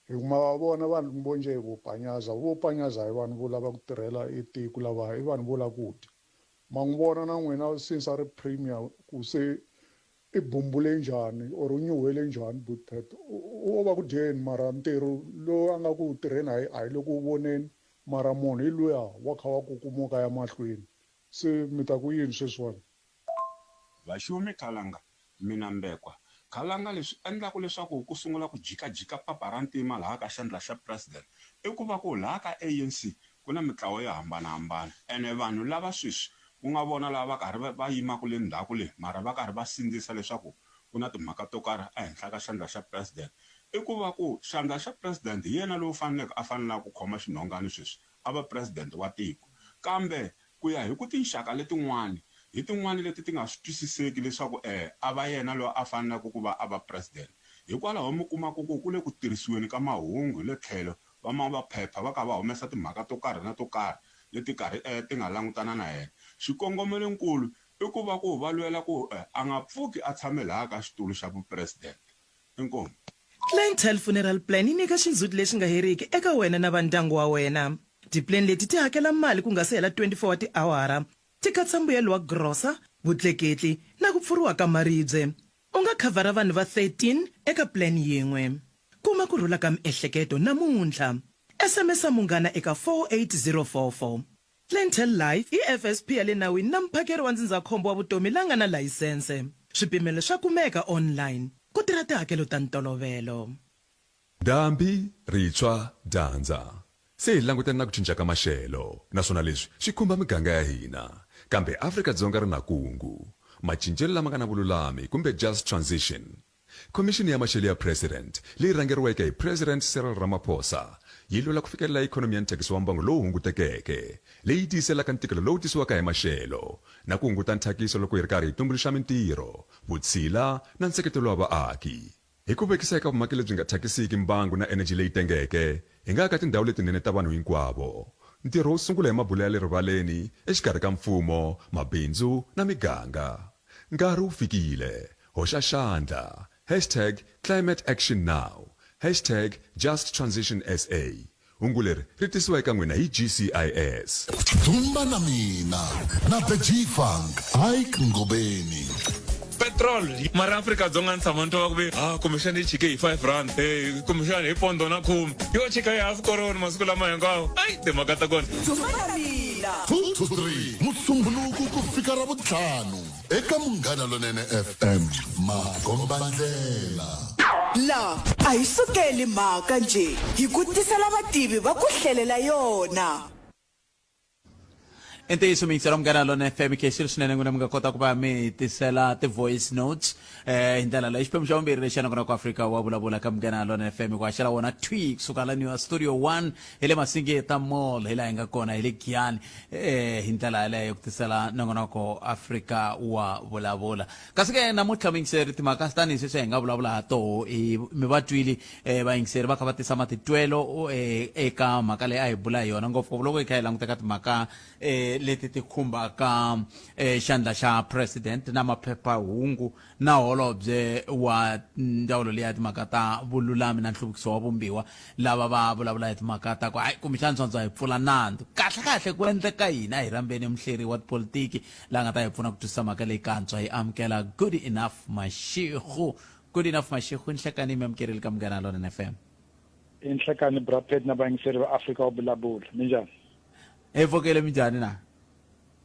hi ku ma va vona vanhu vo njhe vo panyaza vo panyaza hi vanhu vo lava ku tirhela e tiko lava i vanhu vo lava ku dya ma n'wi vona na n'wina since a ri premier ku se i bumbule njhani or u nyuhele njhani Bootpet u va ku dyeni mara ntirho lowu a nga ku wu tirheni a hi a hi le ku wu voneni mara munhu hi luya wa kha wa kukumuka a ya mahlweni se mi ta ku yini sweswiwani. Vaxumi Khalanga, Mina Mbekwa, Khalanga leswi endlaku leswaku ku sungula ku jikajika papa ra ntima laha ka xandla xa President i ku va ku laha ka ANC ku na mitlawa yo hambana-hambana ene vanhu lava sweswi ku nga vona lava va karhi va yimaka le ndzhaku le mara va karhi va sindzisa leswaku ku na timhaka to karhi ehenhla ka xandla xa President i ku va ku xandla xa President hi yena loyi faneleke a fanelaka ku khoma xinhongani sweswi a va President wa tiko kambe Ku ya hi ku tinxaka letin'wana hi tin'wana leti ti nga swi twisiseki leswaku a va yena loyi a faneleke ku va a va President. Hikwalaho mi kumaka ku ku le ku tirhisiweni ka mahungu hi le tlhelo va maphepha va ka va humesa timhaka to karhi na to karhi leti karhi ti nga langutana na yena. Xikongomelo-nkulu i ku va ku va lwela ku a nga pfuki a tshame lahaya ka xitulu xa vu-President. Inkomu. Clientele Funeral Plan yi nyika xindzhuti lexi nga heriki eka wena na va ndyangu wa wena. Tipuleni leti ti hakela mali ku nga se hela 24 wa tiawara. Ti katsa mbuyelo wa grosa, vutleketli na ku pfuriwa ka maribye. U nga khavhara vanhu va 13 eka plan yin'we. Kuma ku rhula ka miehleketo namuntlha. SMS-a Munghana eka 48044. Clientele Life i FSP ya le nawini na muphakeri wa ndzindzakhombo wa vutomi la nga na layisense. Swipimelo swa kumeka online. Ku tirha tihakelo ta ntolovelo. Ndhambi, ritshwa, dyandza. Se hi langutane na ku cinca ka maxelo, naswona leswi swi khumba miganga ya hina. Kambe Afrika-Dzonga ri na kungu, macincelo lama nga na vululami kumbe just transition. Khomixini ya Maxelo ya President, leyi rhangeriweke hi President Cyril Ramaphosa, yi lwela ku fikelela ikhonomi ya nthyakiso wa mbango lowu hungutekeke, leyi tiyiselaka ntikelo lowu tisiwaka hi maxelo, na ku hunguta nthyakiso loko hi ri karhi hi tumbuluxa mintirho, vutshila na nseketelo wa vaaki. Hi ku vekisa eka vumaki lebyi nga thyakisiki mbangu na eneji leyi tengeke, hi nga aka tindhawu letinene ta vanhu hinkwavo. Ntirho wu sungula hi mabulo ya le rivaleni exikarhi ka mfumo, mabindzu na miganga. Nkarhi wu fikile. Hoxa xandla. Hashtag ClimateActionNow. Hashtag JustTransitionSA. Hungu leri ri tisiwa eka n'wina hi GCIS. Dzumba na mina na The G-Funk Ike Ngobeni. Petrol mara Afrika-Dzonga ni tshama ni twa va ku ve ha kumbexana yi chike hi 5 rand eh kumbexana hi pondo na khume yo chika hi half koroni masiku lama hinkwawo ayi timhaka ta kona. Dzumba na mina. 2 to 3 Musumbhunuku ku fika Ravuntlhanu. Eka Munghana Lonene FM, makombandlela. La a hi sukeli mhaka njhe, hi ku tisela vativi va ku hlelela yona. I ntiyiso miyingiselo Munghana Lonene FM khensile swinene n'wina mi nga kota ku va mi hi tisela ti-voice notes eh hi ndlela leyi xiphemu xa vumbirhi lexi ya ku Afrika wa vulavula ka Munghana Lonene FM ku haxela wona thwi kusuka la New Studio 1 hi le Masingita Mall hi laha hi nga kona hi le Giyani eh hi ndlela yaleyo ku tisela nongonoko Afrika wa vulavula kasi ke namuntlha muyingiseri timhaka tanihi sweswi hi nga vulavula ha toho hi mi va twili eh vayingiseri va kha va tisa matitwelo eh, eka mhaka leyi a hi bula hi yona ngopfungopfu loko hi kha hi languta ka timhaka eh leti ti khumbaka eh xandla xa president na maphephahungu na holobye wa ndzawulo leyi ya timhaka ta vululami na nhluvukiso wa vumbiwa lava va vulavula hi timhaka ta ku hayi kumbexana swantswa hi pfula nandzu kahle kahle ku endleka yini a hi rhambeni muhleri wa tipolitiki la nga ta hi pfuna ku twisisa mhaka leyi kantswa hi amukela good enough mashego good enough mashego nhlekani mi amukerile ka munghana lonene fm I nhlekani bra Pat na vayingiseri va Afrika wa Vulavula. Minjhani? Hi pfukile minjhani na?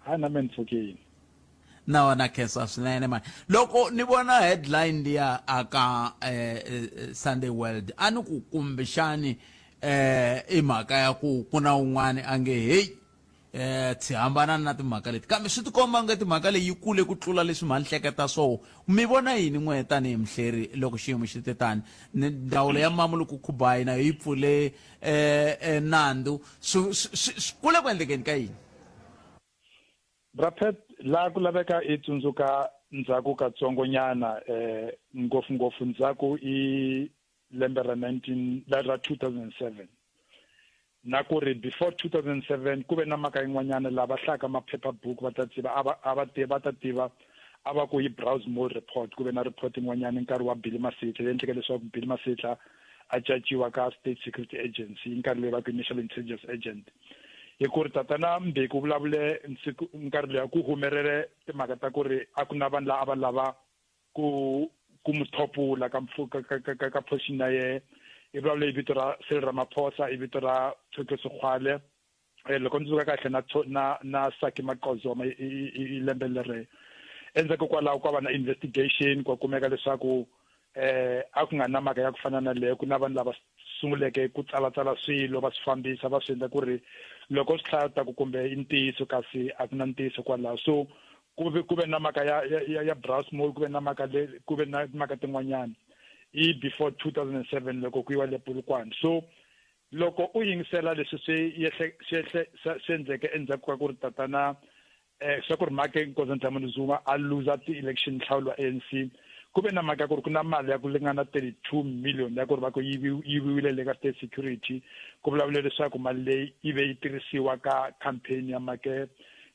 Hayi na me ni pfukile. Na wena khensa swinene mani. Loko ni vona headline liya aka eh, eh, Sunday World a ni ku kumbexani eh i mhaka ya ku ku na un'wani a nge hey eh tshi hambana na timhaka leti kambe swi tikomba nge timhaka leyi yi kule ku tlula leswi mhani hleketa swoho mi vona yini n'we tanihi muhleri loko xiyimo xi te tani ndzawulo ya Mamuluku Khubayi na yo yi pfule eh, eh nandzu swi ku le ku endlekeni ka yini Bra Pat, laha ku laveka i tsundzuka ndzhaku katsongonyana eh ngopfu-ngopfu ndzhaku i lembe ra 19 ra 2007 na ku ri before 2007 ku ve na mhaka yin'wanyana lava hlayaka maphephabuku va ta tiva a va a va va ta tiva a va ku yi browse mole report ku ve na report yin'wanyana nkarhi wa Billy Masitla leyi endleke leswaku Billy Masitla a caciwa ka State Security Agency hi nkarhi loyi va ku National Intelligence Agent hi ku ri tatana Mbeki u vulavule nkarhi loyi ku humelele timhaka ta ku ri a ku na vanhu lava a va lava ku ku mu thopula ka ka ka ka ka position ya yehe i vulavule hi vito ra Cyril Ramaphosa i vito ra Tokyo Sexwale eh, loko ndzi tsundzuka kahle na na na Saki Maqozoma i lembe leri endzhaku kwalaho kwa va na investigation kwa kumeka leswaku eh a ku nga na mhaka ya ku fana na leyo ku na vanhu lava sunguleke ku tsalatsala swilo va swi fambisa va swi endla ku ri loko swi hlaya ta ku kumbe i ntiyiso kasi a ku na ntiyiso kwalaho so ku ve ku ve na mhaka ya ya ya Brasmall ku ve na mhaka le ku ve na mhaka tin'wanyana i before 2007 loko ku yiwa le Polokwane so loko u yingisela leswi swi yehle swi yehle swi endleke endzhaku ka ku ri tatana eh swa ku ri Make Nkosazana Dlamini Zuma a luza ti-election nhlawulo wa ANC ku ve na mhaka ya ku ri ku na mali ya ku ringana 32 million ya ku ri va ku yiviwile le ka state security ku vulavule leswaku mali leyi yi ve yi tirhisiwa ka campaign ya Make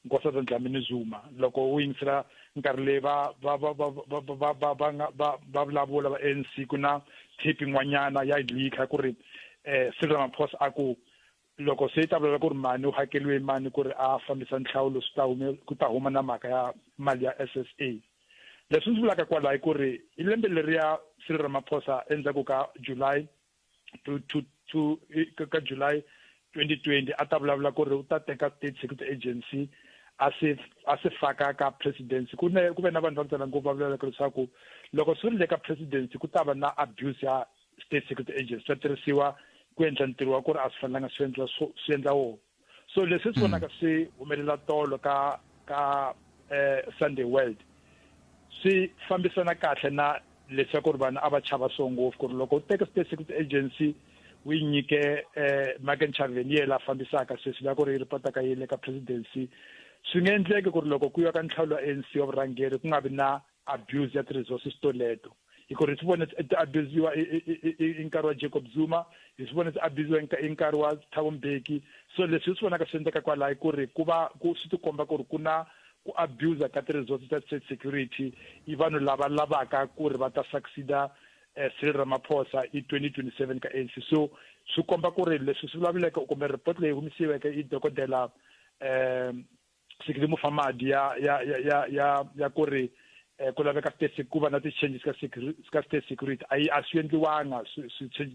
Nkosazana Dlamini Zuma loko u yingisela nkarhi leyi va va va va va va va va nga va va vulavula va ANC ku na tape yin'wanyana ya leak ku ri eh Cyril Ramaphosa a ku loko se yi ta vulavula ku ri mani u hakeliwe mani ku ri a fambisa nhlawulo swi ta hume ku ta huma na mhaka ya mali ya SSA leswi ndzi vulaka kwalaho i ku ri hi lembe leriya Cyril Ramaphosa endzhaku ka July to to to ka July 2020 a ta vulavula ku ri u ta teka State Security Agency a se a se faka ka presidency ku ne ku ve na vanhu va ku tala ngopfu va vulavulaka leswaku loko swi ri le ka presidency ku ta va na abuse ya State Security Agency swa tirhisiwa ku endla ntirho wa ku ri a swi fanelanga swi endla swi endla wona so leswi swi vonaka swi humelela tolo ka ka eh, Sunday World swi fambisana kahle na leswaku ri vanhu a va chava swo ngopfu ku ri loko u teka State Security Agency u yi nyike eh, Mike Ntshavheni yena la fambisaka sweswi la ku ri yi ripotaka yi le ka presidency swi nga endleki ku ri loko ku yiwa ka nhlawulo wa ANC wa vurhangeri ku nga vi na abuse ya ti-resources toleto hi ku ri swi vone ti abusiwa hi nkarhi wa Jacob Zuma hi swi vone ti abusiwa hi nkarhi wa Thabo Mbeki so leswi hi swi vonaka swi endleka kwalaho ku ri ku va ku swi tikomba ku ri ku na ku abuse ka ti-resources ta state security i vanhu lava lavaka ku ri va ta succeeda eh, Cyril Ramaphosa hi 2027 ka ANC so swi komba ku ri leswi swi vulavuleke kumbe report leyi humesiweke i dokodela um Sekile Mufamadi ya ya ya ya ya ya ku ri eh, ku laveka state ku va na ti-changes ka ka state security a yi a swi endliwanga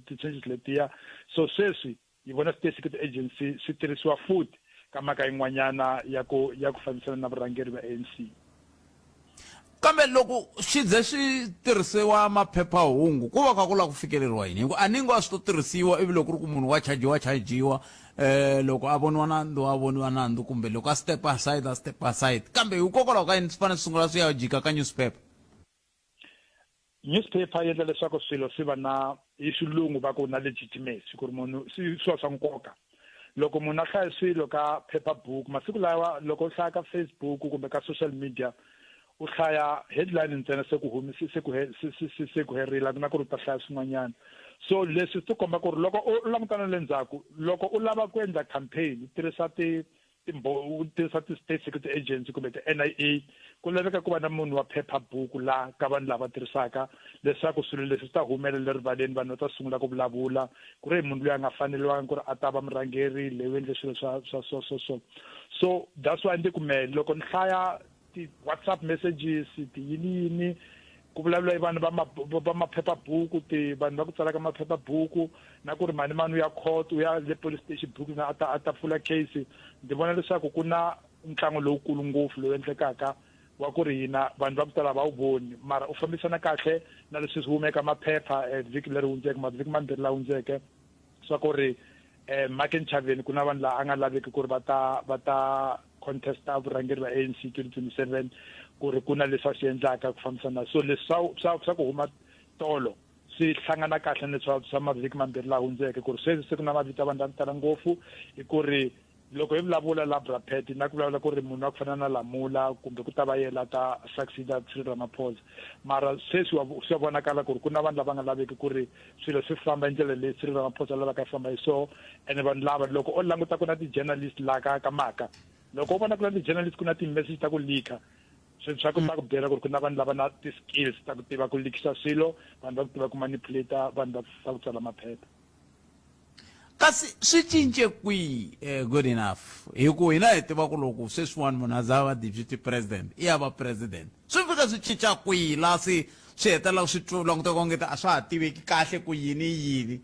ti-changes letiya so sweswi yi vona state security agency swi tirhisiwa futhi ka mhaka yin'wanyana ya ku ya ku fambisana na vurhangeri va ANC Kambe loko xi ze xi tirhisiwa maphephahungu ku va kha ku lava ku fikeleriwa yini? Hikuva a ni ngo a swi to tirhisiwa ivi loko ku ri ku munhu wa chajiwa chajiwa um loko a voniwa nandzu a voniwa nandzu kumbe loko a step aside a step aside kambe hikokwalaho ka yini swi fanele swi sungula swi ya jika ka newspaper? Newspaper yi endla leswaku swilo swi va na hi xilungu va ku na legitimacy ku ri munhu swi swi va swa nkoka loko munhu a hlaya swilo ka phephabuku masiku lawa loko u hlaya ka Facebook kumbe ka social media u hlaya headline ntsena se ku humisi se ku se se ku herile ku na ku ri u ta hlaya swin'wanyana so leswi swi komba ku ri loko u langutana le ndzhaku loko u lava ku endla campaign u tirhisa ti u tirhisa ti-state security agency kumbe ti-N_I_A ku laveka ku va na munhu wa phephabuku la ka vanhu lava tirhisaka leswaku swilo leswi swi ta humelela erivaleni vanhu va ta sungula ku vulavula ku ri hi munhu loyi a nga faneriwanga ku ri a ta va murhangeri leyi u endle swilo swa swa so so so so that's why ndzi ku mehe loko ni hlaya ti-WhatsApp messages ti yini yini ku vulavula hi vanhu va ma va maphephabuku ti vanhu va ku tsala ka maphephabuku na ku ri mani mani u ya court u ya le police station Brooklyn a ta a ta pfula case ndzi vona leswaku ku na ntlangu lowukulu ngopfu lowu endlekaka wa ku ri hina vanhu va ku tala va wu voni mara u fambisana kahle na leswi swi humeka maphepha eh, vhiki leri hundzeke mavhiki mambirhi la hundzeke swa ku ri eh Mark Nchaveni ku na vanhu laha a nga laveki ku ri va ta va ta contesta vurhangeri va ANC 2027 ku ri ku na leswi a swi endlaka ku fambisana so leswi swa swa swa ku huma tolo swi hlangana kahle ni swa swa mavhiki mambirhi laha hundzeke ku ri sweswi se ku na mavito ya vanhu lavo tala ngopfu i ku ri loko hi vulavula la Brapet na ku vulavula ku ri munhu wa ku fana na Lamula kumbe ku ta va yena ta succeed Cyril Ramaphosa mara sweswi swa vonakala ku ri ku na vanhu lava nga laveki ku ri swilo swi famba hi ndlela leyi Cyril Ramaphosa a lavaka yi famba hi so ene vanhu lava loko o languta ku na ti-journalist laha ka ka mhaka loko u vona ku na ti-journalist ku na ti-message ta ku leaka swilo swa ku ta ku byela ku ri ku na vanhu lava na ti-skills ta ku tiva ku leakisa swilo vanhu va ku tiva ku manipulate vanhu va ku tsala maphepha. Kasi swi cince kwihi eh, good enough hi ku hina hi tiva ku loko sweswiwani munhu a za a va deputy president i ya va president swi fika swi cinca kwihi laha se swi hetelela swi languteka ongeti a swa ha tiveki kahle ku yini yini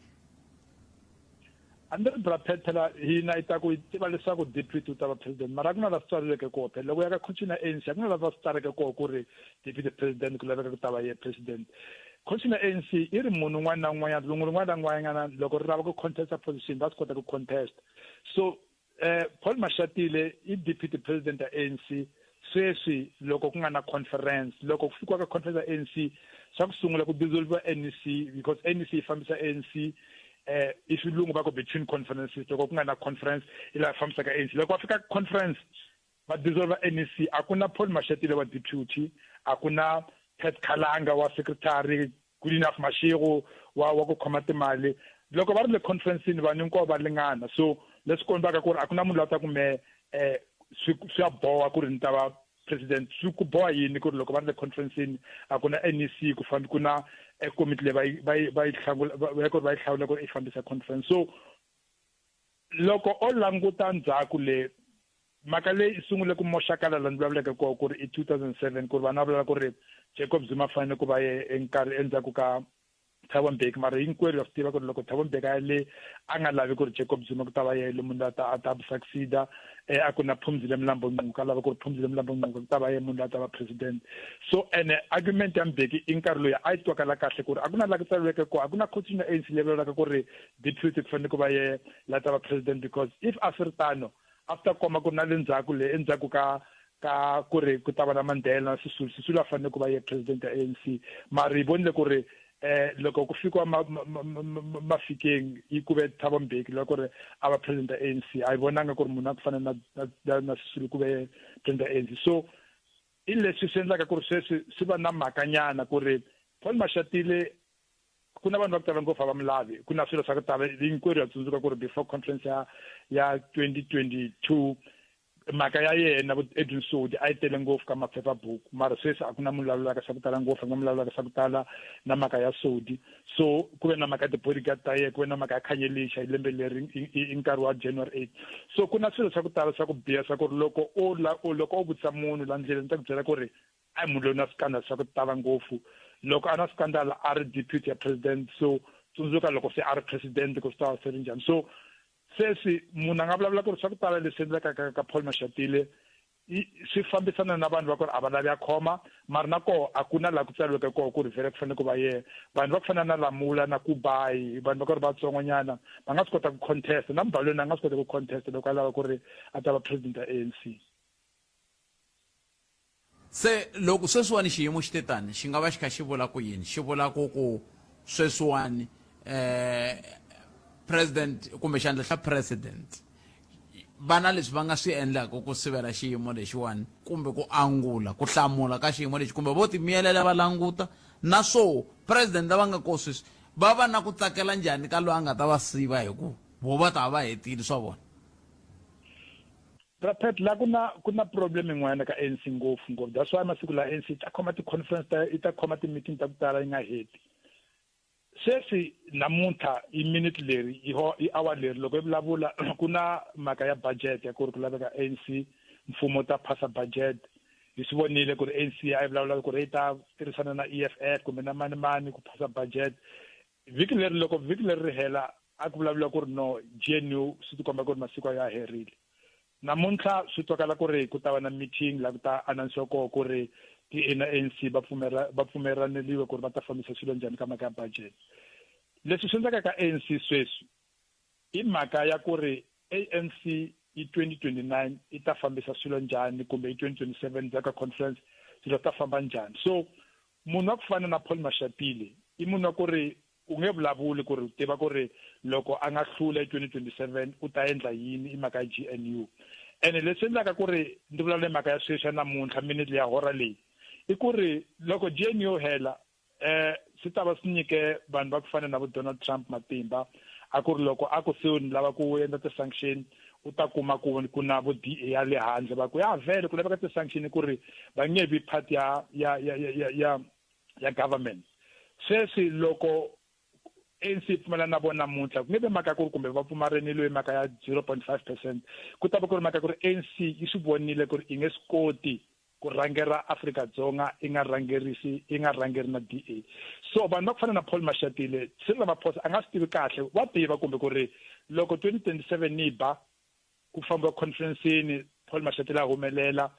a ni ri bra Pat phela hina hi ta ku hi tiva leswaku deputy u ta va president mara a ku na la swi tsariweke koho phela loko u ya ka constitution ya ANC a ku na la va swi tsareke koho ku ri deputy president ku laveka ku ta va ye president constitution ya ANC yi ri munhu un'wana na un'wanyana lungu rin'wana na un'wanyana loko ri lava ku contesta position va swi kota ku contest so eh Paul Mashatile i deputy president ya ANC sweswi loko ku nga na conference loko ku fikiwa ka conference ya ANC xa ku sungula ku dissolve NEC because NEC yi fambisa ANC eh i xilungu va ku between conferences loko ku nga na conference i laha fambisaka ANC loko va fika conference va dissolve NEC a ku na Paul Mashatile wa deputy a ku na Pat Khalanga wa secretary Goodenough Mashego wa wa ku khoma timali loko va ri le conference-ini vanhu hinkwavo va lingana so leswi kombaka ku ri a ku na munhu loyi a ta ku me eh swi swi ya boha ku ri ni ta va president swi ku boha yini ku ri loko va ri le conference-ini a ku na NEC ku fambi ku na eh, committee leyi va yi va yi va yi hlangula va ku ri va yi hlawula ku ri yi fambisa conference so loko o languta ndzhaku le mhaka leyi yi sungule ku moxakala la ni vulavuleke kona ku ri i 2007 ku ri vanhu va vulavula ku ri Jacob Zuma fanele ku va ye enkarhi endzhaku ka Thabo Mbeki mara hinkwerhu ya swi tiva ku ri loko Thabo Mbeki a le a nga lavi ku ri Jacob Zuma ku ta va yena munhu loyi a ta a ta succeed-a eh, a ku na Phumzile Mlambo Ngcuka lava ku ri Phumzile Mlambo Ngcuka ku ta va yena munhu loyi a ta va president so ene argument ya Mbeki i nkarhi loyi a yi twakala kahle ku ri a ku na la ku tsariweke kona a ku na constitution ya ANC leyi vulavulaka ku ri deputy ku fanele ku va ye la ta va president because if a swi ri tano a swi ta komba ku ri na le ndzhaku le endzhaku ka ka ku ri ku ta va na Mandela na Sisulu Sisulu a fanele ku va ye president ya ANC mara hi vonile ku ri eh loko ku fikiwa mafikeng yi ku ve Thabo Mbeki loko ri a va president ya ANC a yi vonanga ku ri munhu a ku fana na na na Sisulu ku ve president ya ANC so i leswi swi endlaka ku ri sweswi swi va na mhakanyana ku ri Paul Mashatile ku na vanhu va ku tala ngopfu a va mi lavi ku na swilo swa ku tala hinkwerhu ya tsundzuka ku ri before conference ya ya 2022 mhaka ya yena Edwin Sodi a yi tele ngopfu ka maphephabuku mara sweswi a ku na munhu vulavulaka swa ku tala ngopfu a ku na munhu vulavulaka swa ku tala na mhaka ya Sodi so ku ve na mhaka ya ti-bodyguard ta yena ku ve na mhaka ya Khanyelixa hi lembe leri i nkarhi wa January 8 so ku na swilo swa ku tala swa ku biha swa ku ri loko o loko o vutisa munhu la ndleleni ni ta ku byela ku ri a hi munhu loyi na scandal swa ku tala ngopfu loko a na scandal a ri deputy ya president so tsundzuka loko se a ri president ku swi ta va se ri njhani so sweswi munhu a nga vulavula ku ri swa ku tala leswi endlekaka ka Paul Mashatile swi fambisana na vanhu va ku ri a va lavi a khoma mara na koho a ku na laha ku tsariweke koho ku ri vhele ku fanele ku va yena vanhu va ku fana na Lamula na Kubayi vanhu va ku ri vatsongonyana va nga swi kota ku contest na Mbalweni a nga swi kota ku contest loko a lava ku ri a ta va president ya ANC Se loko sweswiwani xiyimo xi te tani, xi nga va xi kha xi vula ku yini? Xi vula ku ku sweswiwani eh president kumbe xandla xa president va na leswi va nga swi endlaka ku sivela xiyimo lexiwani kumbe ku angula ku hlamula ka xiyimo lexi kumbe vo timiyelela va languta na swo president lava nga ko sweswi va va na ku tsakela njhani ka loyi a nga ta va siva hi ku vo va ta va hetile swa vona Bra Pat la ku na ku na problem yin'wana ka ANC ngopfu ngopfu that's why masiku la ANC yi ta khoma ti-conference ta yi ta khoma ti-meeting ta ku tala yi nga heti sweswi namuntlha i minute leri i ho i hour leri loko yi vulavula ku na mhaka ya budget ya ku ri ku laveka ANC mfumo ta phasa budget hi swi vonile ku ri ANC a yi vulavula ku ri yi ta tirhisana na EFF kumbe na mani mani ku phasa budget Vhiki leri loko vhiki leri ri hela a ku vulavuriwa ku ri no GNU swi tikomba ku ri masiku ya herile. Namuntlha swi twakala ku ri ku ta va na meeting la ku ta anansiwa koho ku ri DA na ANC va pfumela va pfumelaneliwe ku ri va ta fambisa swilo njhani ka mhaka ya budget. Leswi swi endlekaka ka ANC sweswi i mhaka ya ku ri ANC hi 2029 yi ta fambisa swilo njhani kumbe hi 2027 ndzhaku ka conference swilo swi ta famba njhani. So Munhu wa ku fana na Paul Mashatile i munhu wa ku ri u nge vulavuli ku ri u tiva ku ri loko a nga hlula hi 2027 u ta endla yini i mhaka ya GNU. Ene leswi endlaka ku ri ndzi vulavula hi mhaka ya sweswi ya namuntlha minute ya hora leyi i ku ri loko GNU hela eh swi ta va swi nyike vanhu va ku fana na vo Donald Trump matimba a ku ri loko a ku se ni lava ku endla ti-sanction u ta kuma ku ku na vo DA ya le handle va ku ya vhele ku laveka ti-sanction ku ri va nge vi part ya ya ya ya ya ya government sweswi loko ANC yi pfumela na vona namuntlha ku nge ve mhaka ku ri kumbe va pfumarenile mhaka ya 0.5 percent ku ta va ku ri mhaka ku ri ANC yi swi vonile ku ri yi nge swi koti ku rhangera Afrika-Dzonga yi nga rhangerisi yi nga rhangeri na DA so vanhu va ku fana na Paul Mashatile Cyril Ramaphosa a nga swi tivi kahle wa tiva kumbe ku ri loko 2027 yi ba ku fambiwa conference-ini Paul Mashatile a humelela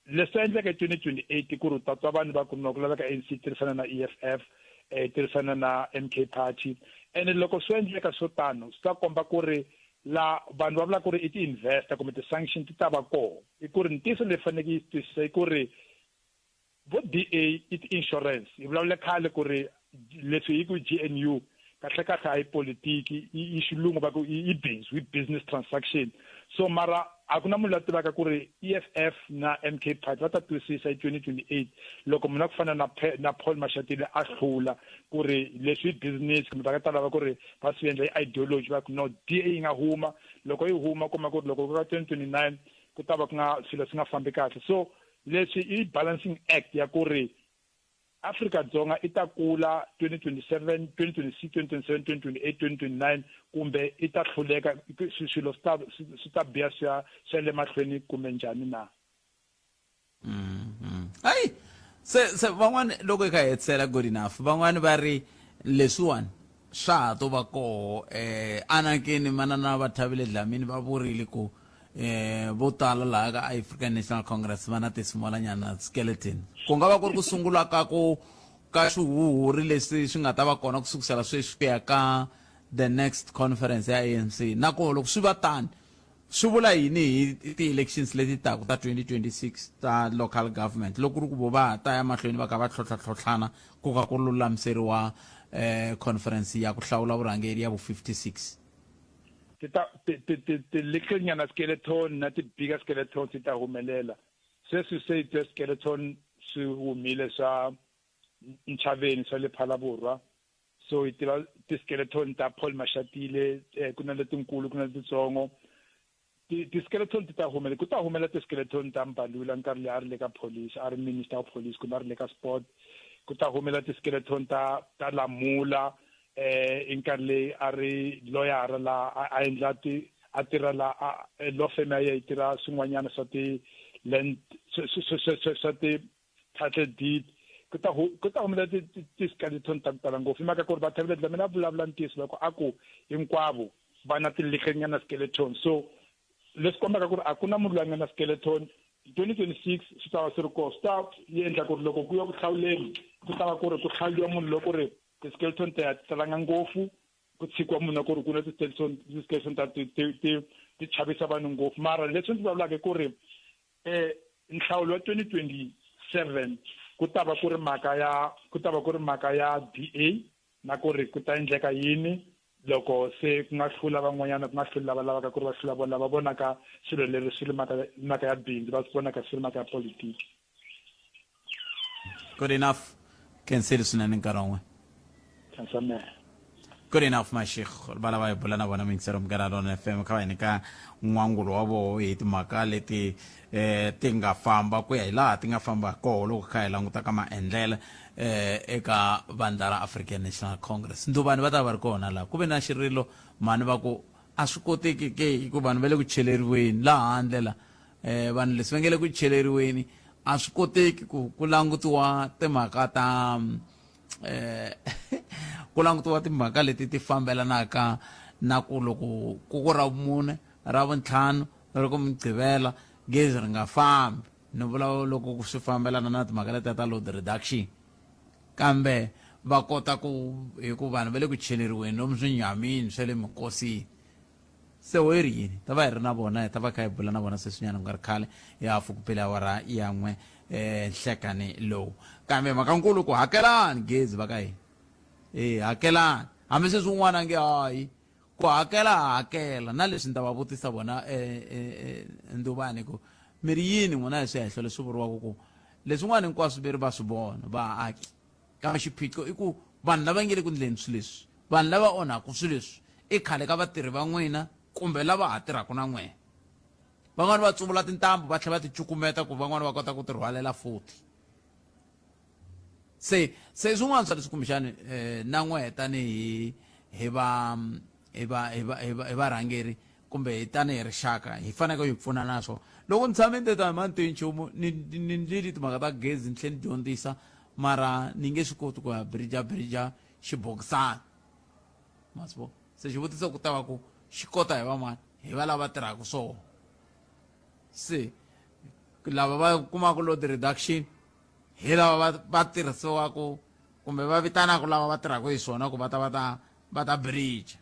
leswi endleka hi 2028 ku ri u ta twa vanhu va ku no ku laveka ANC yi tirhisana na EFF eh, yi tirhisana na MK Party ene loko swi endleka swo tano swi ta komba ku ri la vanhu va vula ku ri i ti-investor kumbe ti-sanction ti ta va kona i ku ri ntiyiso leyi faneleke yi twisisa i ku ri vo DA i ti-insurance hi vulavule khale ku ri leswi hi ku GNU kahle kahle a yi politiki i xilungu va ku i bindzu i business transaction so mara a ku na munhu la tivaka ku ri EFF na MK Party va ta twisisa hi 2028 loko munhu a ku fana na na Paul Mashatile a hlula ku ri leswi i business kumbe va nga ta lava ku ri va swi endla i ideology va ku no DA yi nga huma loko yi huma kuma ku ri loko ku ka 2029 ku ta va ku nga swilo swi nga fambi kahle so leswi i balancing act ya ku ri Afrika-Dzonga i ta kula 2027, 2026, 2027, 2028, 2029 kumbe i ta hluleka swilo swi ta swi ta biha swi ya swi ya le mahlweni kumbe njhani na? Hayi se se van'wani loko hi kha hi hetisela good enough van'wani va ri leswiwani swa ha to va koho eh anakeni manana va Thabile Dlamini va vurile ku eh vo tala laha ka African National Congress va na ti-smallanyana skeleton ku nga va ku ri ku sungula ka ku ka swihuhuri leswi swi nga ta va kona ku sukusela sweswi ku ya ka the next conference ya ANC na koho loko swi va tani swi vula yini hi ti-elections leti taka ta 2026 ta local government loko ku ri ku vo va ha ta ya mahlweni va kha va tlhotlhatlhotlhana ku ka ku lulamiseriwa eh conference ya ku hlawula vurhangeri ya vu 56 ti ta ti ti ti ti little nyana skeleton na ti bigger skeleton ti ta humelela sweswi se ti skeleton swi humile swa nchaveni swa le Phalaborwa so hi tiva ti-skeleton ta Paul Mashatile eh, ku na letinkulu ku na letitsongo ti-skeleton ti ta humela ku ta humela ti-skeleton ta Mbalula nkarhi leyi a ri le ka police a ri minister of police kumbe a ri le ka sport ku ta humela ti-skeleton ta ta Lamula eh i nkarhi leyi a ri loyara la a endla ti a tirha la eh, law firm ya yi tirha swin'wanyana swa ti land swa ti title deed ku ta ku ta humelela ti-skeleton ta ku tala ngopfu hi mhaka ku ri va Thabile Dlamini a vulavula ntiyiso loko a ku hinkwavo va na ti-likhanyana skeleton so leswi kombaka ku ri a ku na munhu loyi a nga na skeleton 2026 swi ta va swi ri kona swi ta endla ku ri loko ku ya ku hlawuleni ku ta va ku ri ku hlawuliwa munhu loko ri ti-skeleton ti ti talanga ngopfu ku tshikiwa munhu ku ri ku na ti-skeleton ti-skeleton ta ti ti ti ti chavisa vanhu ngopfu mara leswi ndzi vulavulaka i ku ri eh nhlawulo wa 2027 ku ta va ku ri mhaka ya ku ta va ku ri mhaka ya DA na ku ri ku ta endleka yini loko se ku nga hlula van'wanyana ku nga hluli lava lavaka ku ri va hlula vona lava vonaka swilo leri swi ri mhaka mhaka ya bindzu va swi vonaka swi ri mhaka ya politiki Good enough. Khensile swinene nkarhi wun'we. Khensa mehe. Good enough Mashikh va lava hi bula na vona miyingisero Munghana Lonene FM kha va hi nyika n'wangulo wa voho hi timhaka leti eh ti nga famba ku ya hi laha ti nga famba koho loko kha hi languta ka maendlele eh eka vandla ra African National Congress Ndhuvani va ta va ri kona laha ku ve na xirilo mhani va ku a swi koteki ke hi ku vanhu va le ku cheleriweni laha handle la eh vanhu leswi va nge le ku cheleriweni a swi koteki ku ku langutiwa timhaka ta eh ku langutiwa timhaka leti ti fambelanaka na ku loko ku ku ra vumune ra vuntlhanu loko mugqivela gezi ri nga fambi ni vula loko swi fambelana na timhaka letiya ta load reduction kambe va kota ku hi ku vanhu va le ku cheleriweni lomu swinyamini swa le minkosini Se ho yi ri yini? Ta va hi ri na vona, hi ta va kha hi bula na vona sweswinyana ku nga ri khale, ya hafu ku pele awara ya n'we eh, nhlekani lowu. Kambe mhaka-nkulu ku hakelani gezi va ka hina. E, hakelani. Hambi sweswi un'wana a nge hayi, ku hakela ha hakela. Na leswi ni ta va vutisa vona eh, eh, eh, Nduvani ku mi ri yini n'wina hi swihehlo leswi vuriwaka ku leswin'wana hinkwaswo ve ri va swi vona vaaki. Kambe xiphiqo i ku vanhu lava nge le ku ndleni swilo leswi, vanhu lava onhaka swilo leswi i khale ka vatirhi va n'wina kumbe lava ha tirhaka na n'wina. Van'wana va tsuvula tintambu va tlhela va ti cukumeta ku van'wana va kota ku ti rhwalela futhi. Se se swin'wana swa leswi kumbexani um na n'wehe tanihi hi va hi va hi va hi va hi varhangeri kumbe hi tanihi rixaka hi faneke hi pfuna na swona. Loko ni tshame ni te tani mani tivi nchumu ni ni ndlile timhaka ta gezi ni tlhela ni dyondzisa mara ni nge swi koti ku ya birija birija xibokisana ma swi vona. Se xivutiso ku ta va ku xi kota hi vamani hi va lava tirhaka swona. Se lava va kumaka load reduction hi lava va va tirhisiwaka kumbe va vitanaka lava va tirhaka hi swona ku va ta va ta va ta bridge.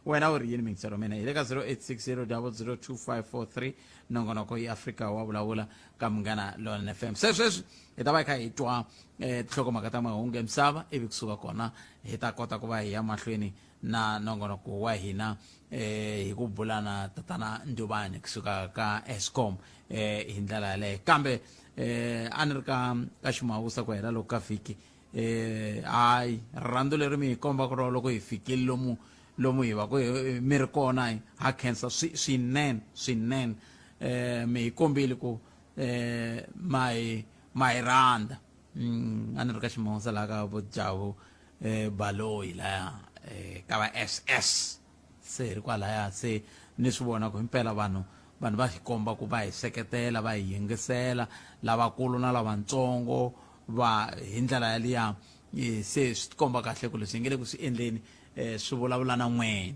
Wena u ri yini mingiselo mina hi le ka 0860002543 nongonoko yi Afrika wa vulavula ka Munghana Lonene FM. Se sweswi hi ta va hi kha hi twa eh, tinhlokomhaka ta mahungu ya misava ivi kusuka kona hi ta kota ku va hi ya mahlweni na nongonoko wa hina eh, hi ku bula na tatana Ndubani kusuka ka Eskom eh, hi ndlela yaleyo. Kambe eh, a ni ri ka ka Ximawusa ku hela loko ka vhiki eh, hayi rirhandzu leri mi hi kombaka rona loko hi fikile lomu lomu hi va ku mi ri kona ha khensa swinene swinene eh, mi hi kombile ku eh, ma hi ma hi rhandza. A ni ri ka Ximawusa laha ka vo Javu eh, Baloyi laya eh, ka va SS se hi ri kwalaya se ni swi vona ku himpela vanhu vanhu va hi komba ku va hi seketela va hi yingisela lavakulu na lavatsongo va hi ndlela yaliya eh, se swi tikomba kahle ku leswi hi nge le ku swi endleni eh, swi vulavula na n'wene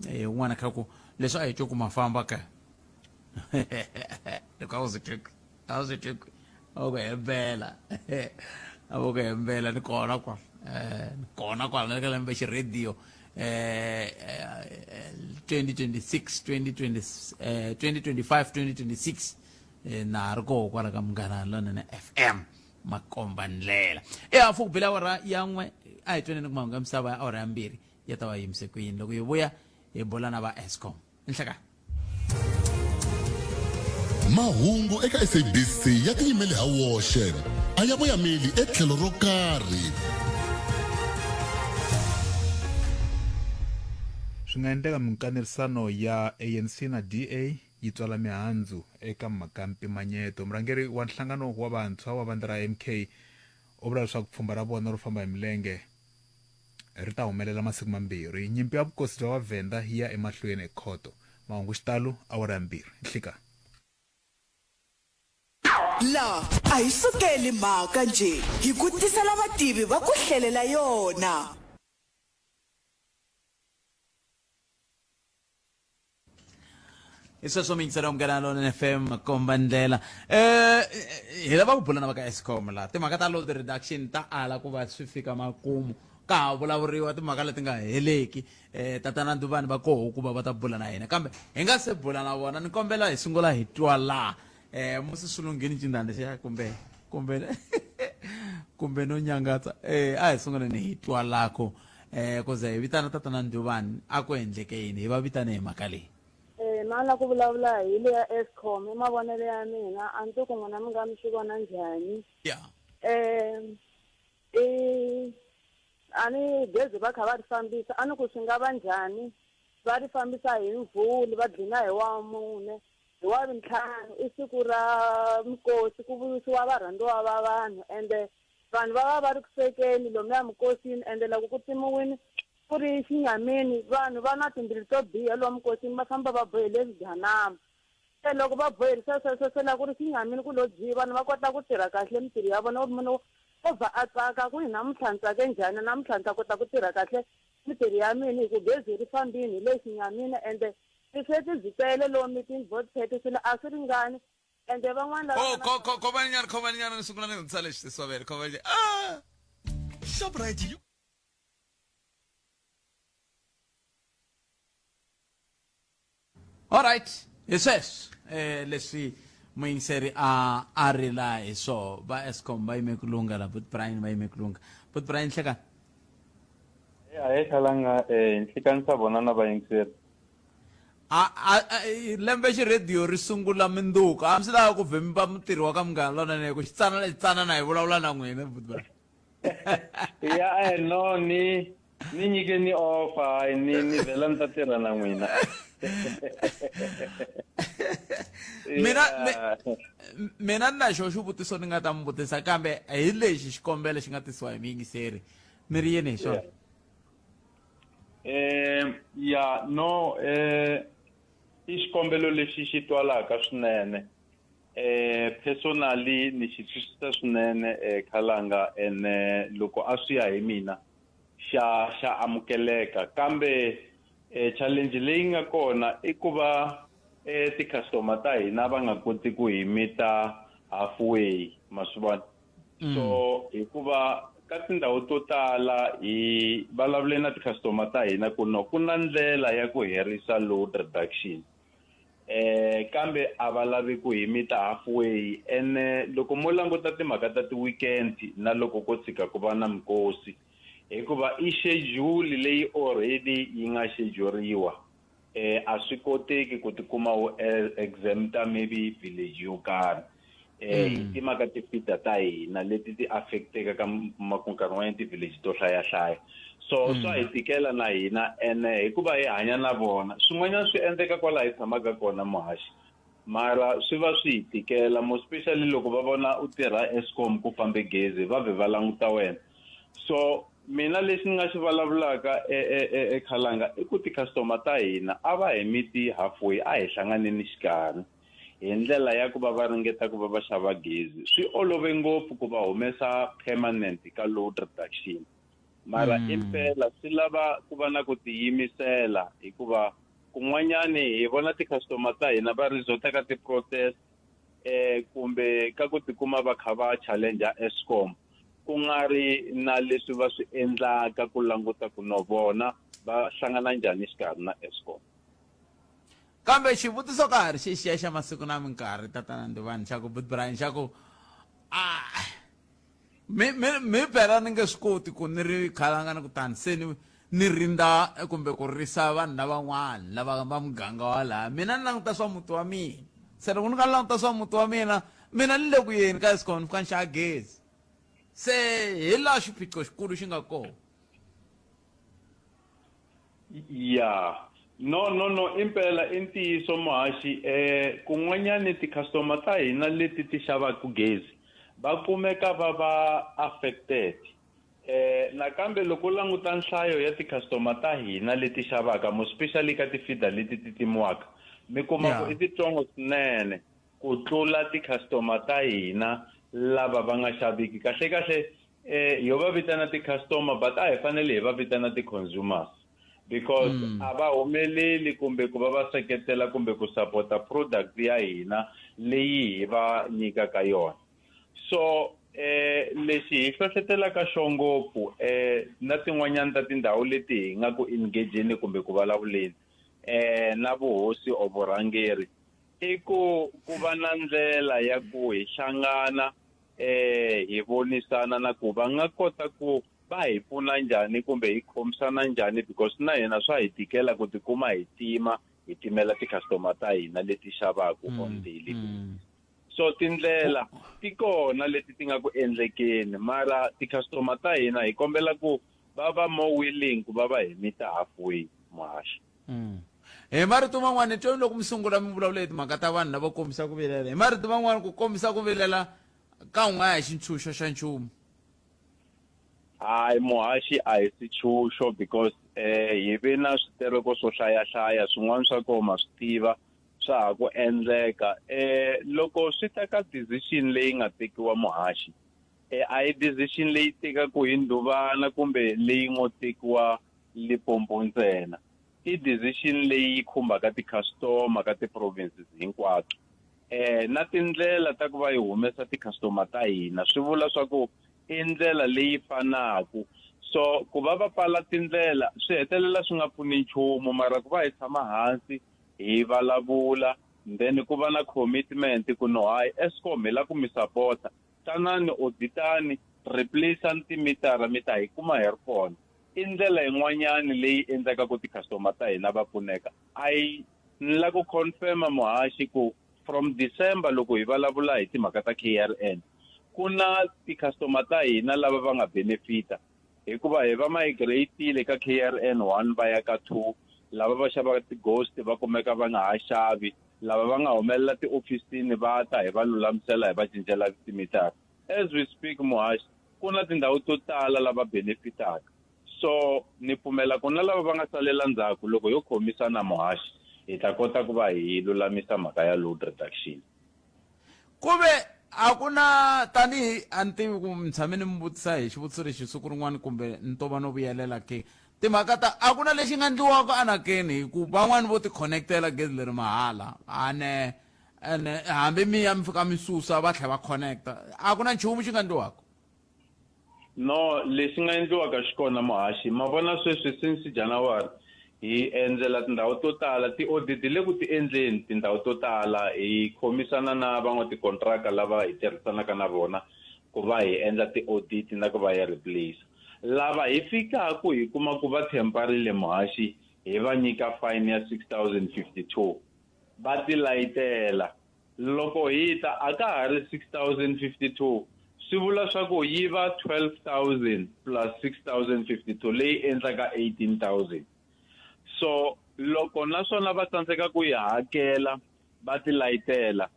eh, un'wana kha ku leswi a hi twi ku ma famba ka loko a wu swi twi a wu swi twi a wu ku hembela a wu ku hembela ni kona kwala eh, ni kona kwala na le ka lembe xirhediyo eh, 2026 2020 eh, 2025 2026 eh, na ha ri koho kwala ka Munghana Lonene FM makomba ndlela e hafu ku bela awara ya n'we a hi tweneni ku mahungu ya misava ya awara ya mbirhi ya ta va yimise ku yini loko hi vuya hi bula na va Eskom nhlekani. Mahungu eka SABC ya tiyimele ha woxe, a ya voyameli etlhelo ro karhi. Swi nga endleka minkanerisano ya ANC na DA yi tswala mihandzu eka mhaka ya mpimanyeto. Murhangeri wa nhlangano wa vantshwa wa vandla ra MK u vula leswaku pfhumba ra vona ro famba hi milenge ri ta humelela masiku mambirhi. Nyimpi ya vukosi bya Vavhenda yi ya emahlweni ekhoto. Mahungu xitalo, awara ya mbirhi. Nhlikani. La a hi sukeli mhaka njhe, hi ku tisela vativi va ku hlelela yona. Hi sweswo miyingiselo Munghana Lonene FM komba ndlela eh hi lava ku bula na va ka Eskom la timhaka ta load reduction ta ala ku va swi fika makumu ka ha vulavuriwa timhaka leti nga heleki eh tatana Nduvani va koho ku va va ta bula na hina kambe hi nga se bula na vona ni kombela hi sungula hi twa laha eh musi swi lunghini cindani lexiya kumbe kumbe kumbe no nyangatsa eh a hi sunguleni hi twa lako eh ku ze hi vitana tatana Nduvani a ku endleke yini hi va vitane hi mhaka leyi. Eh na la ku vulavula hi le ya Eskom i mavonelo ya mina a ndzi ku n'wina mi nga mi swi vona njhani. Yeah. Eh i a ni gezi va kha va ri fambisa a ni ku swi nga va njhani va ri fambisa hi mvhulu va dlina hi wa mune hi wa vuntlhanu i siku ra mikosi ku vuyisiwa varhandziwa va vanhu ende Vanhu va va va ri ku swekeni lomuya mikosini ende loko ku tsemiwile ku ri xinyamini vanhu va na timbilu to biha lomu mikosini va famba va bohele swiganama. Se loko va boherisa sweswo se la ku ri xinyamini ku lo dzwii vanhu va kota ku tirha kahle mintirho ya vona munhu o vha a tsaka ku hi namuntlha ni tsake njhani namuntlha ni ta kota ku tirha kahle mintirho ya mina hi ku gezi ri fambini hi le xinyamini ende tisweti byi tele lomu ti-vote swilo a swi ringani Ende van'wana lava Oh, nga na ko ko khomani nyana khomani nyana ni sungula ni hundzisa lexi sisovele khomani ah Shoprite yi Alright, hi sweswo eh leswi muyingiseri a a rila hi swoho va Eskom va yime ku lungha la But Brian va yime ku lungha But Brian hleka A hi hlalanga eh nhlikani sa vona na vayingiseri A, a, a, lembe xirhediyo ri sungula minduku a mi swi lava ku vhe mi va mutirhi wa ka Munghana Lonene ku xitsanana xitsanana hi vulavula na n'wina buti Brian. Ya eh, no ni ni nyike ni offer hayi ni ni vhela ni ta tirha na n'wina. Mina Yeah. Mina ni na xo xivutiso ni nga ta mi vutisa kambe hi lexi xikombelo xi nga tisiwa hi muyingiseri mi ri yini hi xona? Ya no i xikombelo lexi xi twalaka swinene. Personally ni xi twisisa swinene Khalanga, ene loko a swi ya hi mina xa xa amukeleka, kambe challenge leyi nga kona i ku va ti-customer ta hina va nga koti ku hi mita halfway, ma swi vona. So hikuva ka tindhawu to tala hi vulavule na ti-customer ta hina ku no ku na ndlela ya ku herisa load reduction, kambe a va lavi ku hi mita halfway. Ene loko mo languta timhaka ta ti-weekend na loko ko tshika ku va na mikosi, hikuva i schedule leyi already yi nga scheduriwa, a swi koteki ku tikuma u exempta maybe village yo karhi. Hi timhaka ti-feeder ta hina leti ti affecteka ka kuma ku nkarhi wun'wanyana ti-village to hlayahlaya, so swa hi tikela na hina. Ene hikuva hi hanya na vona, swin'wanyana swi endleka kwala hi tshamaka kona, muhaxi, mara swi va swi hi tikela, more especially loko va vona u tirha Eskom, ku fambe gezi, va vhe va languta wena. So mina lexi ni nga xi vulavulaka eKhalanga i ku ti-customer ta hina a va hi miti halfway, a hi hlanganeni xikarhi hi ndlela ya ku va va ringeta ku va va xava gezi. Swi olove ngopfu ku va humesa permanent ka load reduction, mara impela swi lava ku va na ku tiyimisela, hikuva kun'wanyani hi vona ti-customer ta hina va resort ka ti-protest kumbe ka ku tikuma va kha va challenge Eskom, ku nga ri na leswi va swi endlaka ku languta ku no vona va hlangana njhani xikarhi na Eskom. Kambe xivutiso ka ha ri xixiya xa masiku na minkarhi, tatana Ndivani, xa ku but Brian, xa ku a mi mi mi phela ni nge swi koti ku ni ri khalanga ni kutani se ni ni rinda kumbe ku risa vanhu lavan'wana lava va muganga wa laha. Mina ni languta swa muti wa mina, se loko ni ka languta swa muti wa mina, mina ni le ku yeni ka Eskom ni fika ni xava gezi. Se hi laha xiphiqo xikulu xi nga kona. Ya no no no, impela i ntiyiso, muhaxi. Kun'wanyani ti-customer ta hina leti ti xavaka gezi va kumeka va va affected. Nakambe loko u languta nhlayo ya ti-customer ta hina leti xavaka, more especially ka ti-feeder leti ti timiwaka, mi kuma ku i titsongo swinene ku tlula ti-customer ta hina lava va nga xaviki. Kahle kahle yo va vitana ti-customer, but a hi fanele hi va vitana ti-consumers, because a va humeleli kumbe ku va va seketela kumbe ku sapota product ya hina leyi hi va nyikaka yona. So lexi hi hlohletelaka xo ngopfu na tin'wanyana ta tindhawu leti hi nga ku engageni kumbe ku vulavuleni na vuhosi or vurhangeri i ku ku va na ndlela ya ku hi hlangana, hi vonisana na ku va nga kota ku va hi pfuna njhani kumbe hi khomisana njhani, because na hina swa hi tikela ku tikuma hi tima hi timela ti-customer ta hina leti xavaka on daily basis. So tindlela ti kona leti ti nga ku endlekeni, mara ti-customer ta hina hi kombela ku va va more willing ku va va hi mita halfway, muhaxi. Hi marito man'wana, ni twe loko mi sungula mi vulavula hi timhaka ta vanhu lava kombisa ku vilela. Hi marito man'wana, ku kombisa ku vilela ka un'wana hi xintshunxo xa nchumu. Hayi muhaxi, a hi xitshunxo, because hi ve na switereko swo hlayahlaya, swin'wana swa kona ma swi tiva swa ha ku endleka. Loko swi ta ka decision leyi nga tekiwa, muhaxi, a hi decision leyi tekaku hi ndhuvana kumbe leyi ngo tekiwa Limpopo ntsena, i decision leyi khumbaka ti-customer ka ti-provinces hinkwato. Na tindlela ta ku va yi humesa ti-customer ta hina swi vula swa ku i ndlela leyi fanaku. So ku va va pfala tindlela swi hetelela swi nga pfuni nchumu, mara ku va hi tshama hansi hi vulavula, then ku va na commitment ku no hayi, Eskom hi la ku mi sapota, tanani auditani, replaceani timitara, mi ta hi kuma hi ri kona. I ndlela yin'wanyani leyi endlaka ku ti-customer ta hina va pfuneka. I ni la ku confirma, muhaxi, ku from December loko hi vulavula hi timhaka ta KRN, ku na ti-customer ta hina lava va nga benefita hikuva hi va migrate-ile ka KRN 1 va ya ka 2. Lava va xavaka ti-ghost va kumeka va nga ha xavi. Lava va nga humelela tiofisini va ta hi va lulamisela hi va cincela timitara. As we speak muhaxi, ku na tindhawu to tala lava benefitaka. So ni pfumela ku na lava va nga salela ndzhaku loko ho khomisana muhaxi hi ta kota ku va hi lulamisa mhaka ya load reduction. Ku ve a ku na tanihi a ni tivi ku mi tshame ni mi vutisa hi xivutiso lexi siku rin'wana kumbe ni to va no vuyelela ke timhaka ta a ku na lexi nga ndliwaka anakeni hi ku van'wani vo ti connectela gezi leri mahala ane ene hambi mi ya mi fika mi susa va tlhela va connecta a ku na nchumu xi nga ndliwaka. No, lexi nga endliwaka xi kona muhaxi. Ma vona sweswi since January hi endzela tindhawu to tala, ti-audit hi le ku ti endleni tindhawu to tala, hi khomisana na van'watikontraka lava hi tirhisanaka na vona ku va hi endla ti-audit na ku va hi replace. Lava hi fikaku hi kuma ku va temperile muhaxi hi va nyika fine ya 6052 va ti layitela. Loko hi ta, a ka ha ri 6052, swi vula swa ku yi va 12000 plus 6052 leyi endlaka 18000. So loko naswona va tsandzeka ku yi hakela va ti layitela,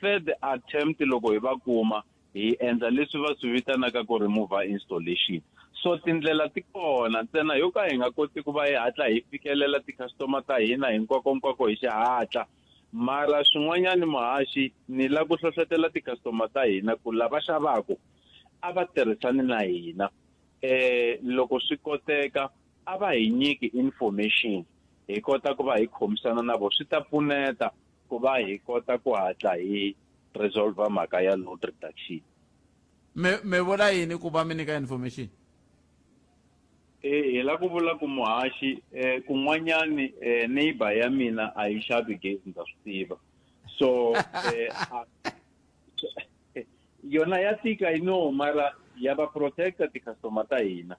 third attempt loko hi va kuma hi endla leswi va swi vitanaka ku remove installation. So tindlela ti kona ntsena yo ka hi nga koti ku va hi hatla hi fikelela ti-customer ta hina hinkwakonkwako hi xihatla. Mara swin'wanyani muhaxi ni la ku hlohletela ti-customer ta hina ku lava xavaku a va tirhisani na hina loko swi koteka a va hi nyiki information hi kota ku va hi khomisana na vona swi ta pfuneta ku va hi kota ku hatla hi resolve mhaka ya load reduction. Mi mi vula yini ku va mi nyika information? E, hi la ku vula ku muhaxi eh, kun'wanyani eh, neighbor ya mina a yi xavi gezi ndza swi tiva so eh, a, yona ya tika i know mara ya va protecta ti-customer ta hina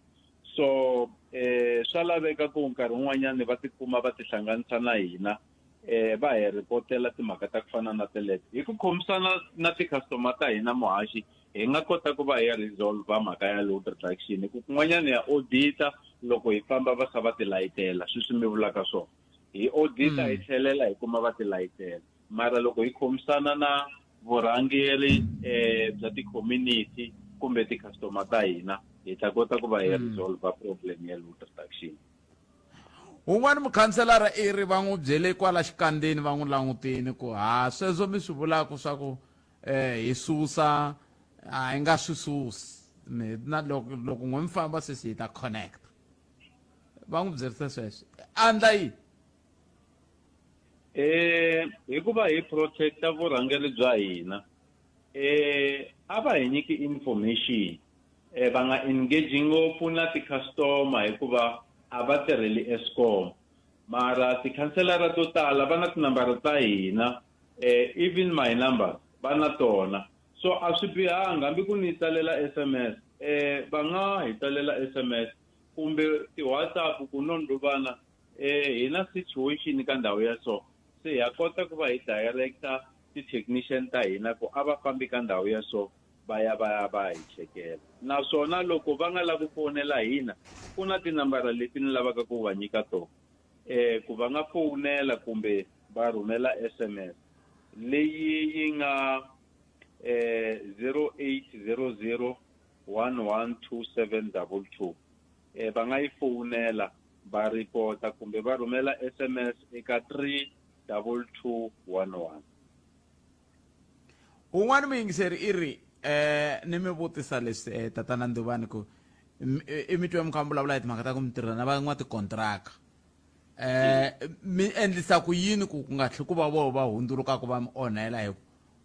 so eh, swa laveka ku nkarhi wun'wanyani va tikuma va tihlanganisa na hina eh, va hi ripotela timhaka ta ku fana na teleto hi ku khomisana na ti-customer ta hina muhaxi hi nga kota ku va hi resolve mhaka ya load reduction hi ku kun'wanyana ya audita loko hi famba va kha va ti layitela sweswi mi vulaka swona hi audita hi tlhelela hi kuma va ti layitela mara loko hi khomisana na vurhangeri eh bya ti-community kumbe ti-customer ta hina hi ta kota ku va hi resolve problem ya load reduction. Un'wana mukhanselara i ri va n'wi byele kwala xikandzeni va n'wi langutini ku ha sweswo mi swi vulaka swa ku eh hi susa a hi nga swi susi mi na loko loko n'we mi famba sweswi hi ta connect va n'wi byerise sweswo a ndla yini? Eh hikuva hi protecta vurhangeri bya hina eh a va hi nyiki information eh va nga engage ngopfu na ti-customer hikuva a va tirheli Eskom mara tikhanselara to tala va na tinambara ta hina eh even my number va na tona so a swi bihanga hambi ku ni tsalela SMS eh va nga hi tsalela SMS kumbe ti-WhatsApp ku no ndluvana eh hi na situation ka ndhawu ya so se ha kota ku va hi director ti-technician ta hina ku a va fambi ka ndhawu ya so va ya va ya va hi chekela naswona loko va nga lavi ku fonela hina ku na tinambara leti ni lavaka ku va nyika tona eh ku va nga fowunela kumbe va rhumela SMS leyi yi nga eh 0800 112722 eh va nga yi fowunela va ripota kumbe va rhumela SMS eka 32211. Un'wana muyingiseri i ri eh ni mi vutisa leswi eh, tatana Nduvani ku i mi twe mi kha mi vulavula hi timhaka ta ku mi tirha na van'watikontraka eh mi endlisa ku yini ku ku nga tlhi ku va voho va hundzulukaka va mi onhela hi ku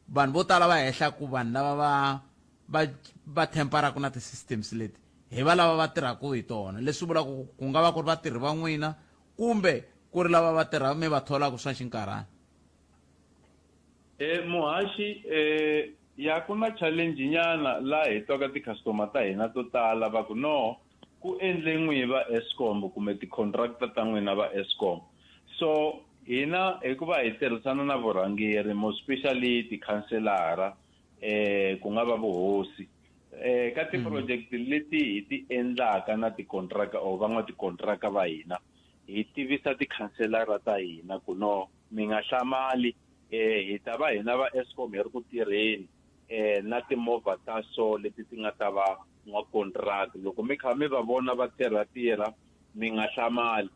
vanhu vo tala va hehla ku vanhu lava va va va temperaka na ti-systems leti hi va lava va tirhaka hi tona leswi vulaka ku ku nga va ku ri vatirhi va n'wina kumbe ku ri lava va tirha mi va tholaka swa xinkarhana. Eh muhaxi eh ya ku na challenge nyana laha hi twaka ti-customer ta hina to tala va ku no ku endle n'wi va Eskom kumbe ti-contractor ta n'wina va Eskom so hina hikuva hi tirhisana na vurhangeri more especially tikhanselara eh ku nga va vuhosi eh ka ti-project leti hi ti endlaka na tikontraka or van'watikontraka va hina hi tivisa tikhanselara ta hina ku no mi nga hlamali. eh hi ta va hina va Eskom hi ri ku tirheni eh na timovha ta so leti ti nga ta va n'wakontraka loko mi kha mi va vona va tirha tirha mi nga hlamali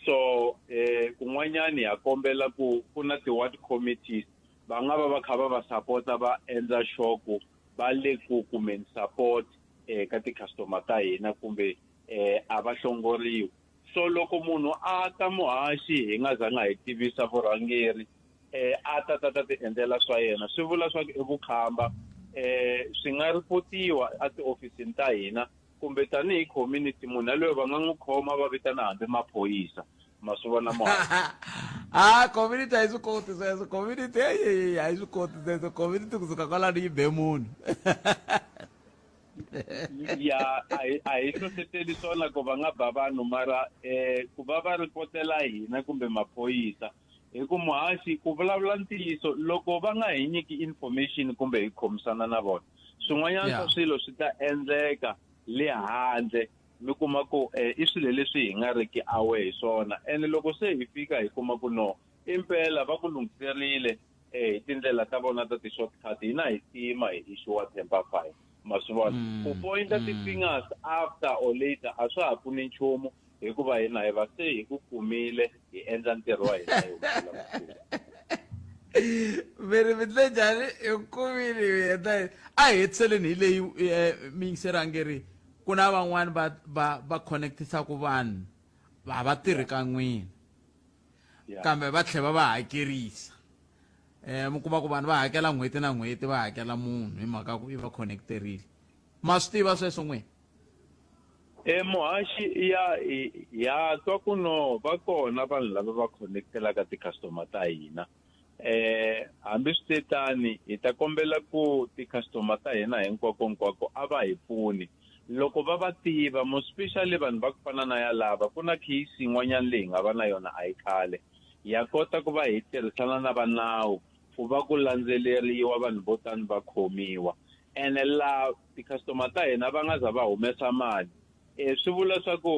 so eh kun'wanyani ha kombela ku ku na ti-ward committees va nga va va kha va va sapota va endla sure ku va le ku kumeni support eh ka ti-customer ta hina kumbe eh a va hlongoriwi so loko munhu a ta muhaxi hi nga zanga hi tivisa vurhangeri eh a ta ta ta ti endlela swa yena swi vula swa ku i vukhamba eh swi nga ripotiwa a tiofisini ta hina kumbe tanihi community munhu yaloye va nga n'wi khoma va vitana hambi maphorisa ma swi vona muhaxi a community a yi swi koti sweswo community eyi a yi swi koti sweswo community kusuka kwalano yi be munhu ya a hi a hi hlohleteli swona ku va nga ba vanhu mara eh ku va va ripotela hina kumbe maphorisa hi ku muhaxi ku vulavula ntiyiso loko va nga hi nyiki information kumbe hi khomisana na vona swin'wanyana swa swilo swi ta endleka le handle mi kuma ku eh, i swilo leswi hi nga riki aware hi swona ene loko se hi fika hi kuma ku no impela va ku lunghiserile eh, hi tindlela ta vona ta ti-shortcut hina hi tima hi issue temper fine ma swi vona ku pointa ti-fingers after or later a swa ha pfuni nchumu hikuva hina hi va se hi ku kumile hi endla ntirho wa hina hi mi ri mi ndle njhani hi kumile hi endla a hi hetiseleni hi leyi eh, miyingiseri a nge ri ku na van'wani va va va connectisaku vanhu va va tirhi ka n'wina kambe va tlhela va va hakerisa um mi kuma ku vanhu va hakela n'hweti na n'hweti va hakela munhu hi mhaka ku i va connecterile ma swi tiva sweswo n'wina E muhaxi ya ya twa ku no va kona vanhu lava va connectelaka ti-customer ta hina eh hambi swi te tani hi ta kombela ku ti-customer ta hina hinkwako hinkwako a va hi pfuni loko va va tiva mo especially vanhu va ku fana na yalava ku na case yin'wanyana leyi hi nga va na yona a yi khale ya kota ku va hi tirhisana na va nawu ku va ku landzeleriwa vanhu vo tani va khomiwa ene la ti-customer ta hina va nga za va humesa mali um swi vula swa ku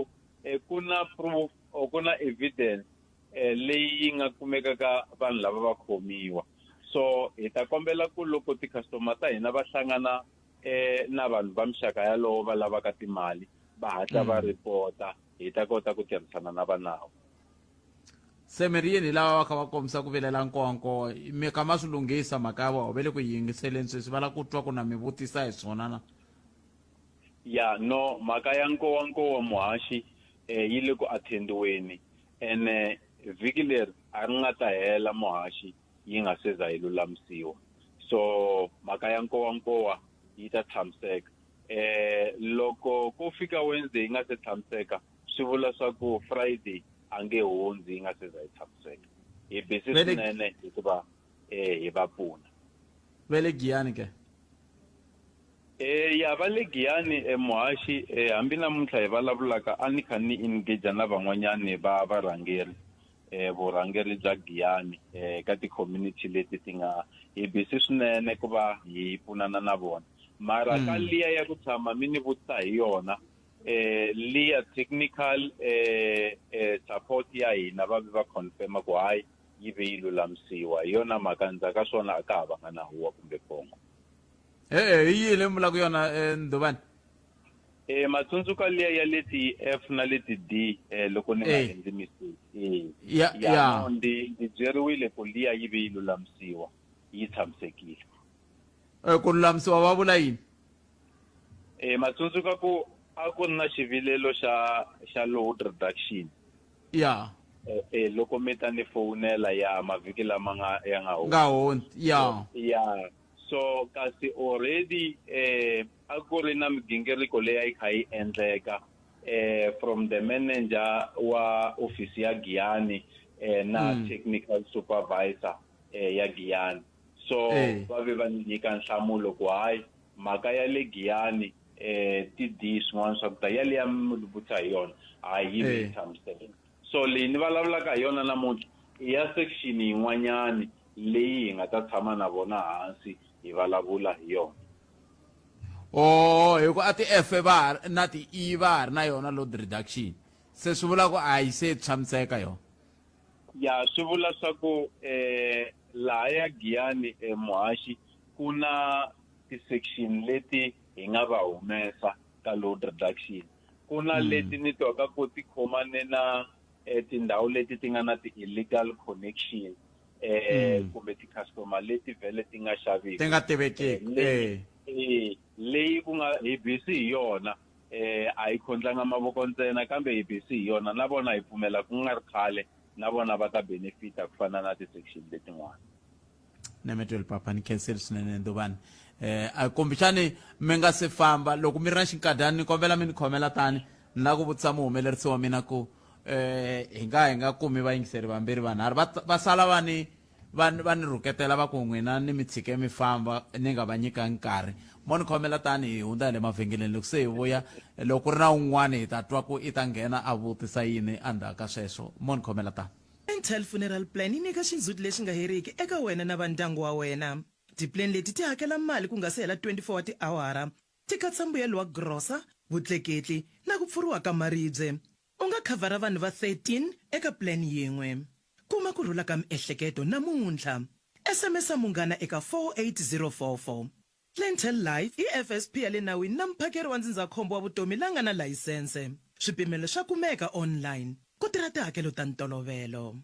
um ku na proof or ku na evidence um leyi yi nga kumeka ka vanhu lava va khomiwa so hi ta kombela ku loko ti-customer ta hina va hlangana um na vanhu va mixaka yalowo va lavaka timali va hatla va ripota hi ta kota ku tirhisana na va nawu se mi ri yini hi lava va kha va kombisa ku vilela nkonko mi kha ma swi lunghisa mhaka ya vona va le ku yingiseleni sweswi va lava ku twa ku na mi vutisa hi swona na ya no mhaka ya nkowankowa muhaxi eh, yi le ku attendiweni ene vhiki leri a ri nga ta hela muhaxi yi nga se za yi lulamisiwa so mhaka ya nkowankowa yi ta tshamiseka eh loko ko fika Wednesday yi nga se tshamiseka swi vula swa ku Friday a nge hundzi yi nga se za yi tshamiseka hi busy swinene hikuva eh hi va pfuna va le Giyani ke Eh ya va le Giyani eh, muhaxi eh, hambi namuntlha hi vulavulaka a ni kha ni engage na van'wanyani va varhangeri eh, vurhangeri bya Giyani eh, ka ti-community leti ti nga hi busy swinene ku va hi pfunana na vona mara ka liya ya ku tshama mi ni vutisa hi yona eh liya technical eh, eh support ya hina va ve va confirma ku hayi yi ve yi lulamisiwa hi yona mhaka ndzhaku ka swona a ka ha vanga na huwa kumbe pongo e-e hi yihi leyi mi vulaka yona eh, ndhuvani Eh matsundzuka liya ya leti F na leti D eh loko ni nga Eh. endli mistake eh Ya- ya ya. no ndi ndzi byeriwile ku liya yi ve yi lulamisiwa yi tshamisekile Eh, ku lulamisiwa va vula yini Eh matsundzuka ku a ku ri na xivilelo xa xa load reduction ya eh, eh loko mi ta ni fowunela ya mavhiki lama nga ya nga nga hundzi ya ya so kasi already eh a ku ri na migingiriko leyi a yi kha yi endleka eh from the manager wa office ya Giyani eh na technical supervisor eh ya Giyani so Eh. va ve va ni nyika nhlamulo ku hayi mhaka ya le Giyani eh ti D swin'wana swa ku ta yaliya mi vutisa hi yona hayi yi ve yi Eh. tshamiseka so leyi ni vulavulaka hi yona namuntlha i ya section yin'wanyani leyi hi nga ta tshama na vona hansi hi vulavula hi yona oh hi ku a ti-f va ha ri- na ti-e va ha ri na yona load reduction se swi vula ku a yi se tshamiseka yona ya swi vula swa ku eh Lahaya Giyani Muhaxi ku na ti-section leti hi nga va humesa ka load reduction. Ku na leti ni twaka ku ti khomane na tindhawu leti ti nga na ti-illegal connection kumbe ti-customer leti vhele ti nga xaviki. Ti nga tivekiki, Leyi, leyi ku nga hi busy hi yona. A hi khondlanga mavoko ntsena kambe hi busy hi yona na vona hi pfumela ku nga ri khale na vona va ta benefita ku fana na ti-section letin'wana. Nemetweli papa ni khenseli swinene Nduvani. A kumbexani mi nga se famba loko mi ri na xinkadyana ni kombela mi ni khomela tani ni lava ku vutisa muhumelerisi wa mina ku hi nga hi nga kumi vayingiseri vambirhi vanharhu va va sala va ni va va ni rhuketela va ku n'wina ni mi tshike mi famba ni nga va nyika nkarhi mo ni khomela tani hi hundza hi le mavhengeleni loko se hi vuya loko ku ri na un'wana hi ta twa ku i ta nghena a vutisa yini endzhaku ka sweswo mo ni khomela tani. Intel Funeral Plan yi nyika xindzhuti lexi nga heriki eka wena na va ndyangu wa wena. Tipuleni leti ti hakela mali ku nga se hela 24 wa tiawara, ti katsa mbuyelo wa grosa, vutleketli na ku pfuriwa ka maribye. U nga khavhara vanhu va 13 eka plan yin'we. Kuma ku rhula ka miehleketo namuntlha. SMS-a Munghana eka 48044. Clientele Life i FSP ya le nawini na muphakeri wa ndzindzakhombo wa vutomi la nga na layisense. Swipimelo swa kumeka online. Ku tirha tihakelo ta ntolovelo.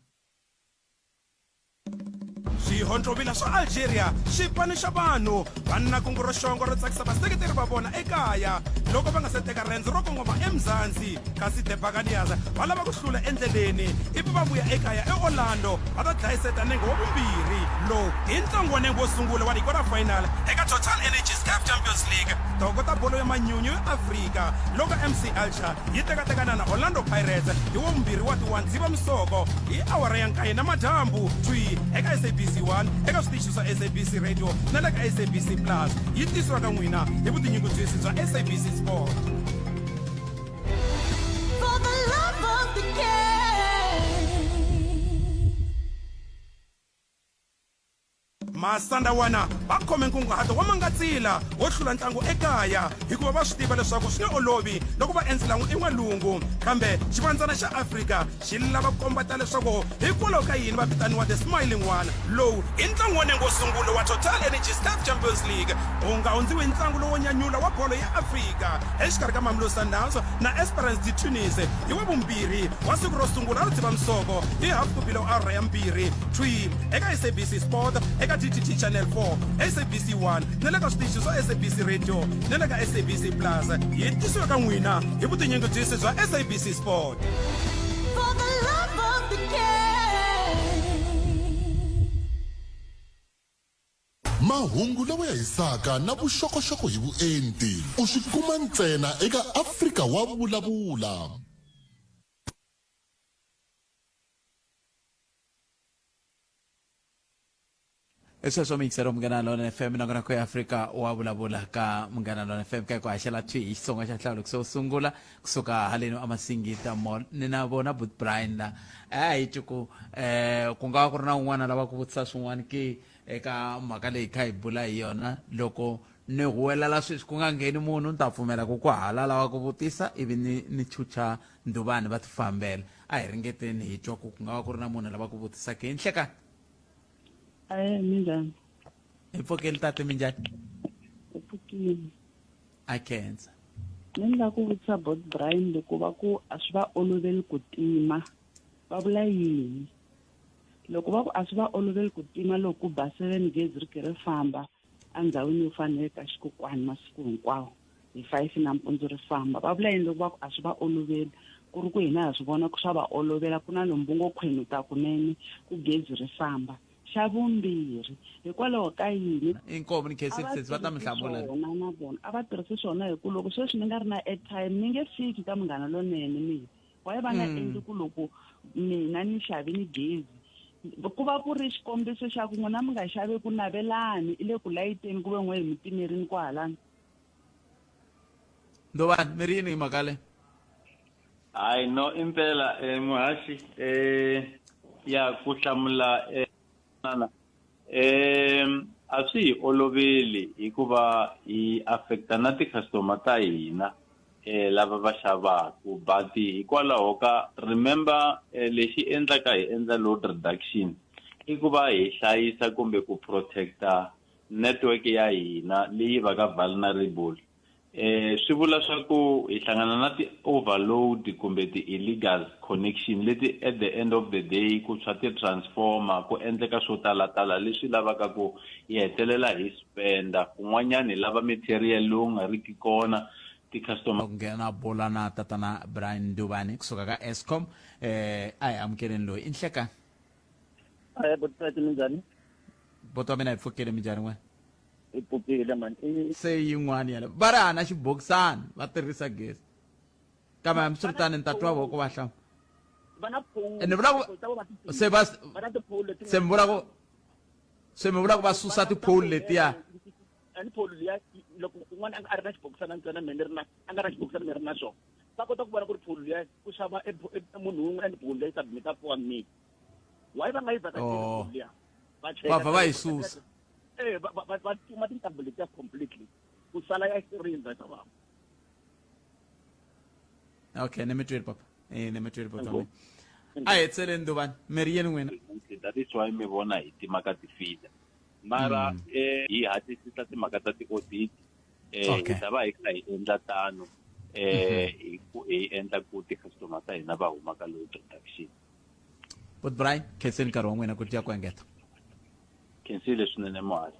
Swihontlovila swa Algeria xipano xa vanhu va na kungu ro xongo ro tsakisa vaseketeri va vona ekaya loko va nga se teka rendzo ro kongoma eMzansi kasi The Buccaneers va lava ku hlula endleleni ivi va vuya ekaya eOrlando va ta dlayiseta nenge wa vumbirhi. Lowu i ntlangu wa nenge wo sungula wa ti-quarter final eka Total Energies CAF Champions League. Toko ta bolo ya manyunyu ya Afrika loko MC Alger yi tekatekana na Orlando Pirates hi wavumbirhi wa ti 1 Dzivamisoko hi awara ya nkaye namadyambu thwi eka SABC 1 eka switichi swa SABC Radio na le ka SABC Plus. Yi tisiwa ka n'wina hi vutinyungubyisi bya SABC Sport. For the love of the game. Masandawana va khome nkunguhato wa mangatsila wo hlula ntlangu ekaya hikuva va swi tiva leswaku swi nge olovi loko va endzela en'walungu kambe xivandzana xa Afrika xi lava ku kombeta leswaku hikwalaho ka yini va vitaniwa The Smiling One. Lowu i ntlangu wa nenge wo sungula wa Total Energies CAF Champions League wu nga hundziwi hi ntlangu lowo nyanyula wa bolo ya Afrika exikarhi ka Mamelodi Sundowns na Esperance de Tunis hi Wavumbirhi wa siku ro sungula ra Dzivamisoko hi hafu ku bile awara ya mbirhi thwi eka SABC Sport, eka DTT Channel 4, SABC 1 na le ka switichi swa SABC Radio na le ka SABC Plus. Yi tisiwa ka n'wina hi vutinyungubyisi bya SABC Sport. For the love of the game. Mahungu lawa ya hisaka na vuxokoxoko hi vuenti u swi kuma ntsena eka Afrika wa Vulavula. I sweswo miyingiseri wa Munghana Lonene FM nongonoko ya Afrika wa vulavula ka Munghana Lonene FM ka ku haxela thwi hi Xitsonga xa nhlawulo wo sungula kusuka haleno aMasingita Mall ni na vona but Brian la a hi twi ku ku nga va ku ri na un'wana lava ku vutisa swin'wana ke eka mhaka leyi kha hi bula hi yona loko ni huwelela sweswi ku nga ngheni munhu ni ta pfumela ku ku hala lava ku vutisa ivi ni ni chucha nduvani va tifambela a hi ringeteni hi twa ku ku nga va ku ri na munhu lava ku vutisa ke nhlekani. Ae, minjhani? Hi pfukile tate, minjhani? Hi pfukile. A khensa. Ni ni lava ku vutisa bot Brian loko va ku a swi va oloveli ku tima va vula yini? Loko va ku a swi va oloveli ku tima loko ku ba 7 gezi ri ke ri famba endhawini yo fana na le ka xikokwani masiku hinkwawo hi 5 nampundzu ri famba va vula yini loko va ku a swi va oloveli ku ri ku hina ha swi vona ku swa va olovela ku na lomu ngo khwenuta kunene ku gezi ri famba xa vumbirhi hikwalaho ka yini Inkomu ni khensile A va sesi va ta mi tirhisi hlamula swona na vona a va tirhisi swona hi ku loko sweswi ni nga ri na airtime ni nge fiki ka munghana lonene mina why va nga endli ku loko mina ni xavini gezi ku va ku ri xikombiso xa ku n'wina mi nga xavi ku navelani i le ku layiteni ku ve n'we hi mi timerini kwahalani. Ndovani mi ri yini hi mhaka leyi? Hayi no impela eh, muhaxi eh, ya ku hlamula eh, nana eh, a swi hi oloveli hikuva hi affecta na ti-customer ta hina eh, lava va xavaku but hikwalaho ka remember eh, lexi endlaka hi endla load reduction. I ku va hi hlayisa kumbe ku protecta network ya hina leyi va ka vulnerable. Eh swi vula swa ku hi hlangana na ti-overload kumbe ti-illegal connection leti at the end of the day ku tshwa ti-transformer ku endleka swo talatala leswi lavaka ku hi hetelela hi spenda kun'wanyana hi lava material lowu nga riki kona ti-customer ku nghena bula na tatana Brian Ndubani kusuka ka Eskom eh a hi amukeleni loyi i nhlekani Ahee boti minjhani? Boti wa mina hi pfukile minjhani n'wena? Hi pfukile mani. Se yin'wana yale va ri hana xibokisana va tirhisa gezi kambe hambiswiritano ni ta twa voko va hlama Va na phone. Ni vula ku se va va na tiphole leti se mi vula ku se mi vula ku va susa tiphole letiya a ni phole liya loko un'wana a ri na xibokisana ntsena mina ni ri na a nga na xibokisana ni ri na xona va kota ku vona ku ri phole liya ku xava e, e, e munhu wun'we and phole liya yi submita for me why va nga yi vhakacheli oh. phole liya va pfa va yi susa eh va va va tima tintambu letiya completely ku sala ya xirindza xa vanhu okay ni mi twile papa eh ni mi twile papa a hi tseleni nduvani mi ri yini n'wina that is why mi vona hi timaka ti-feeder mara mm. eh hi hatlisisa timhaka ta ti-audit eh hi ta va hi kha hi endla tano eh mhm. hi ku hi endla ku ti-customer ta hina va huma ka load reduction but Brian khenseni nkarhi wa n'wina ku dya ku engeta khensile swinene muhasi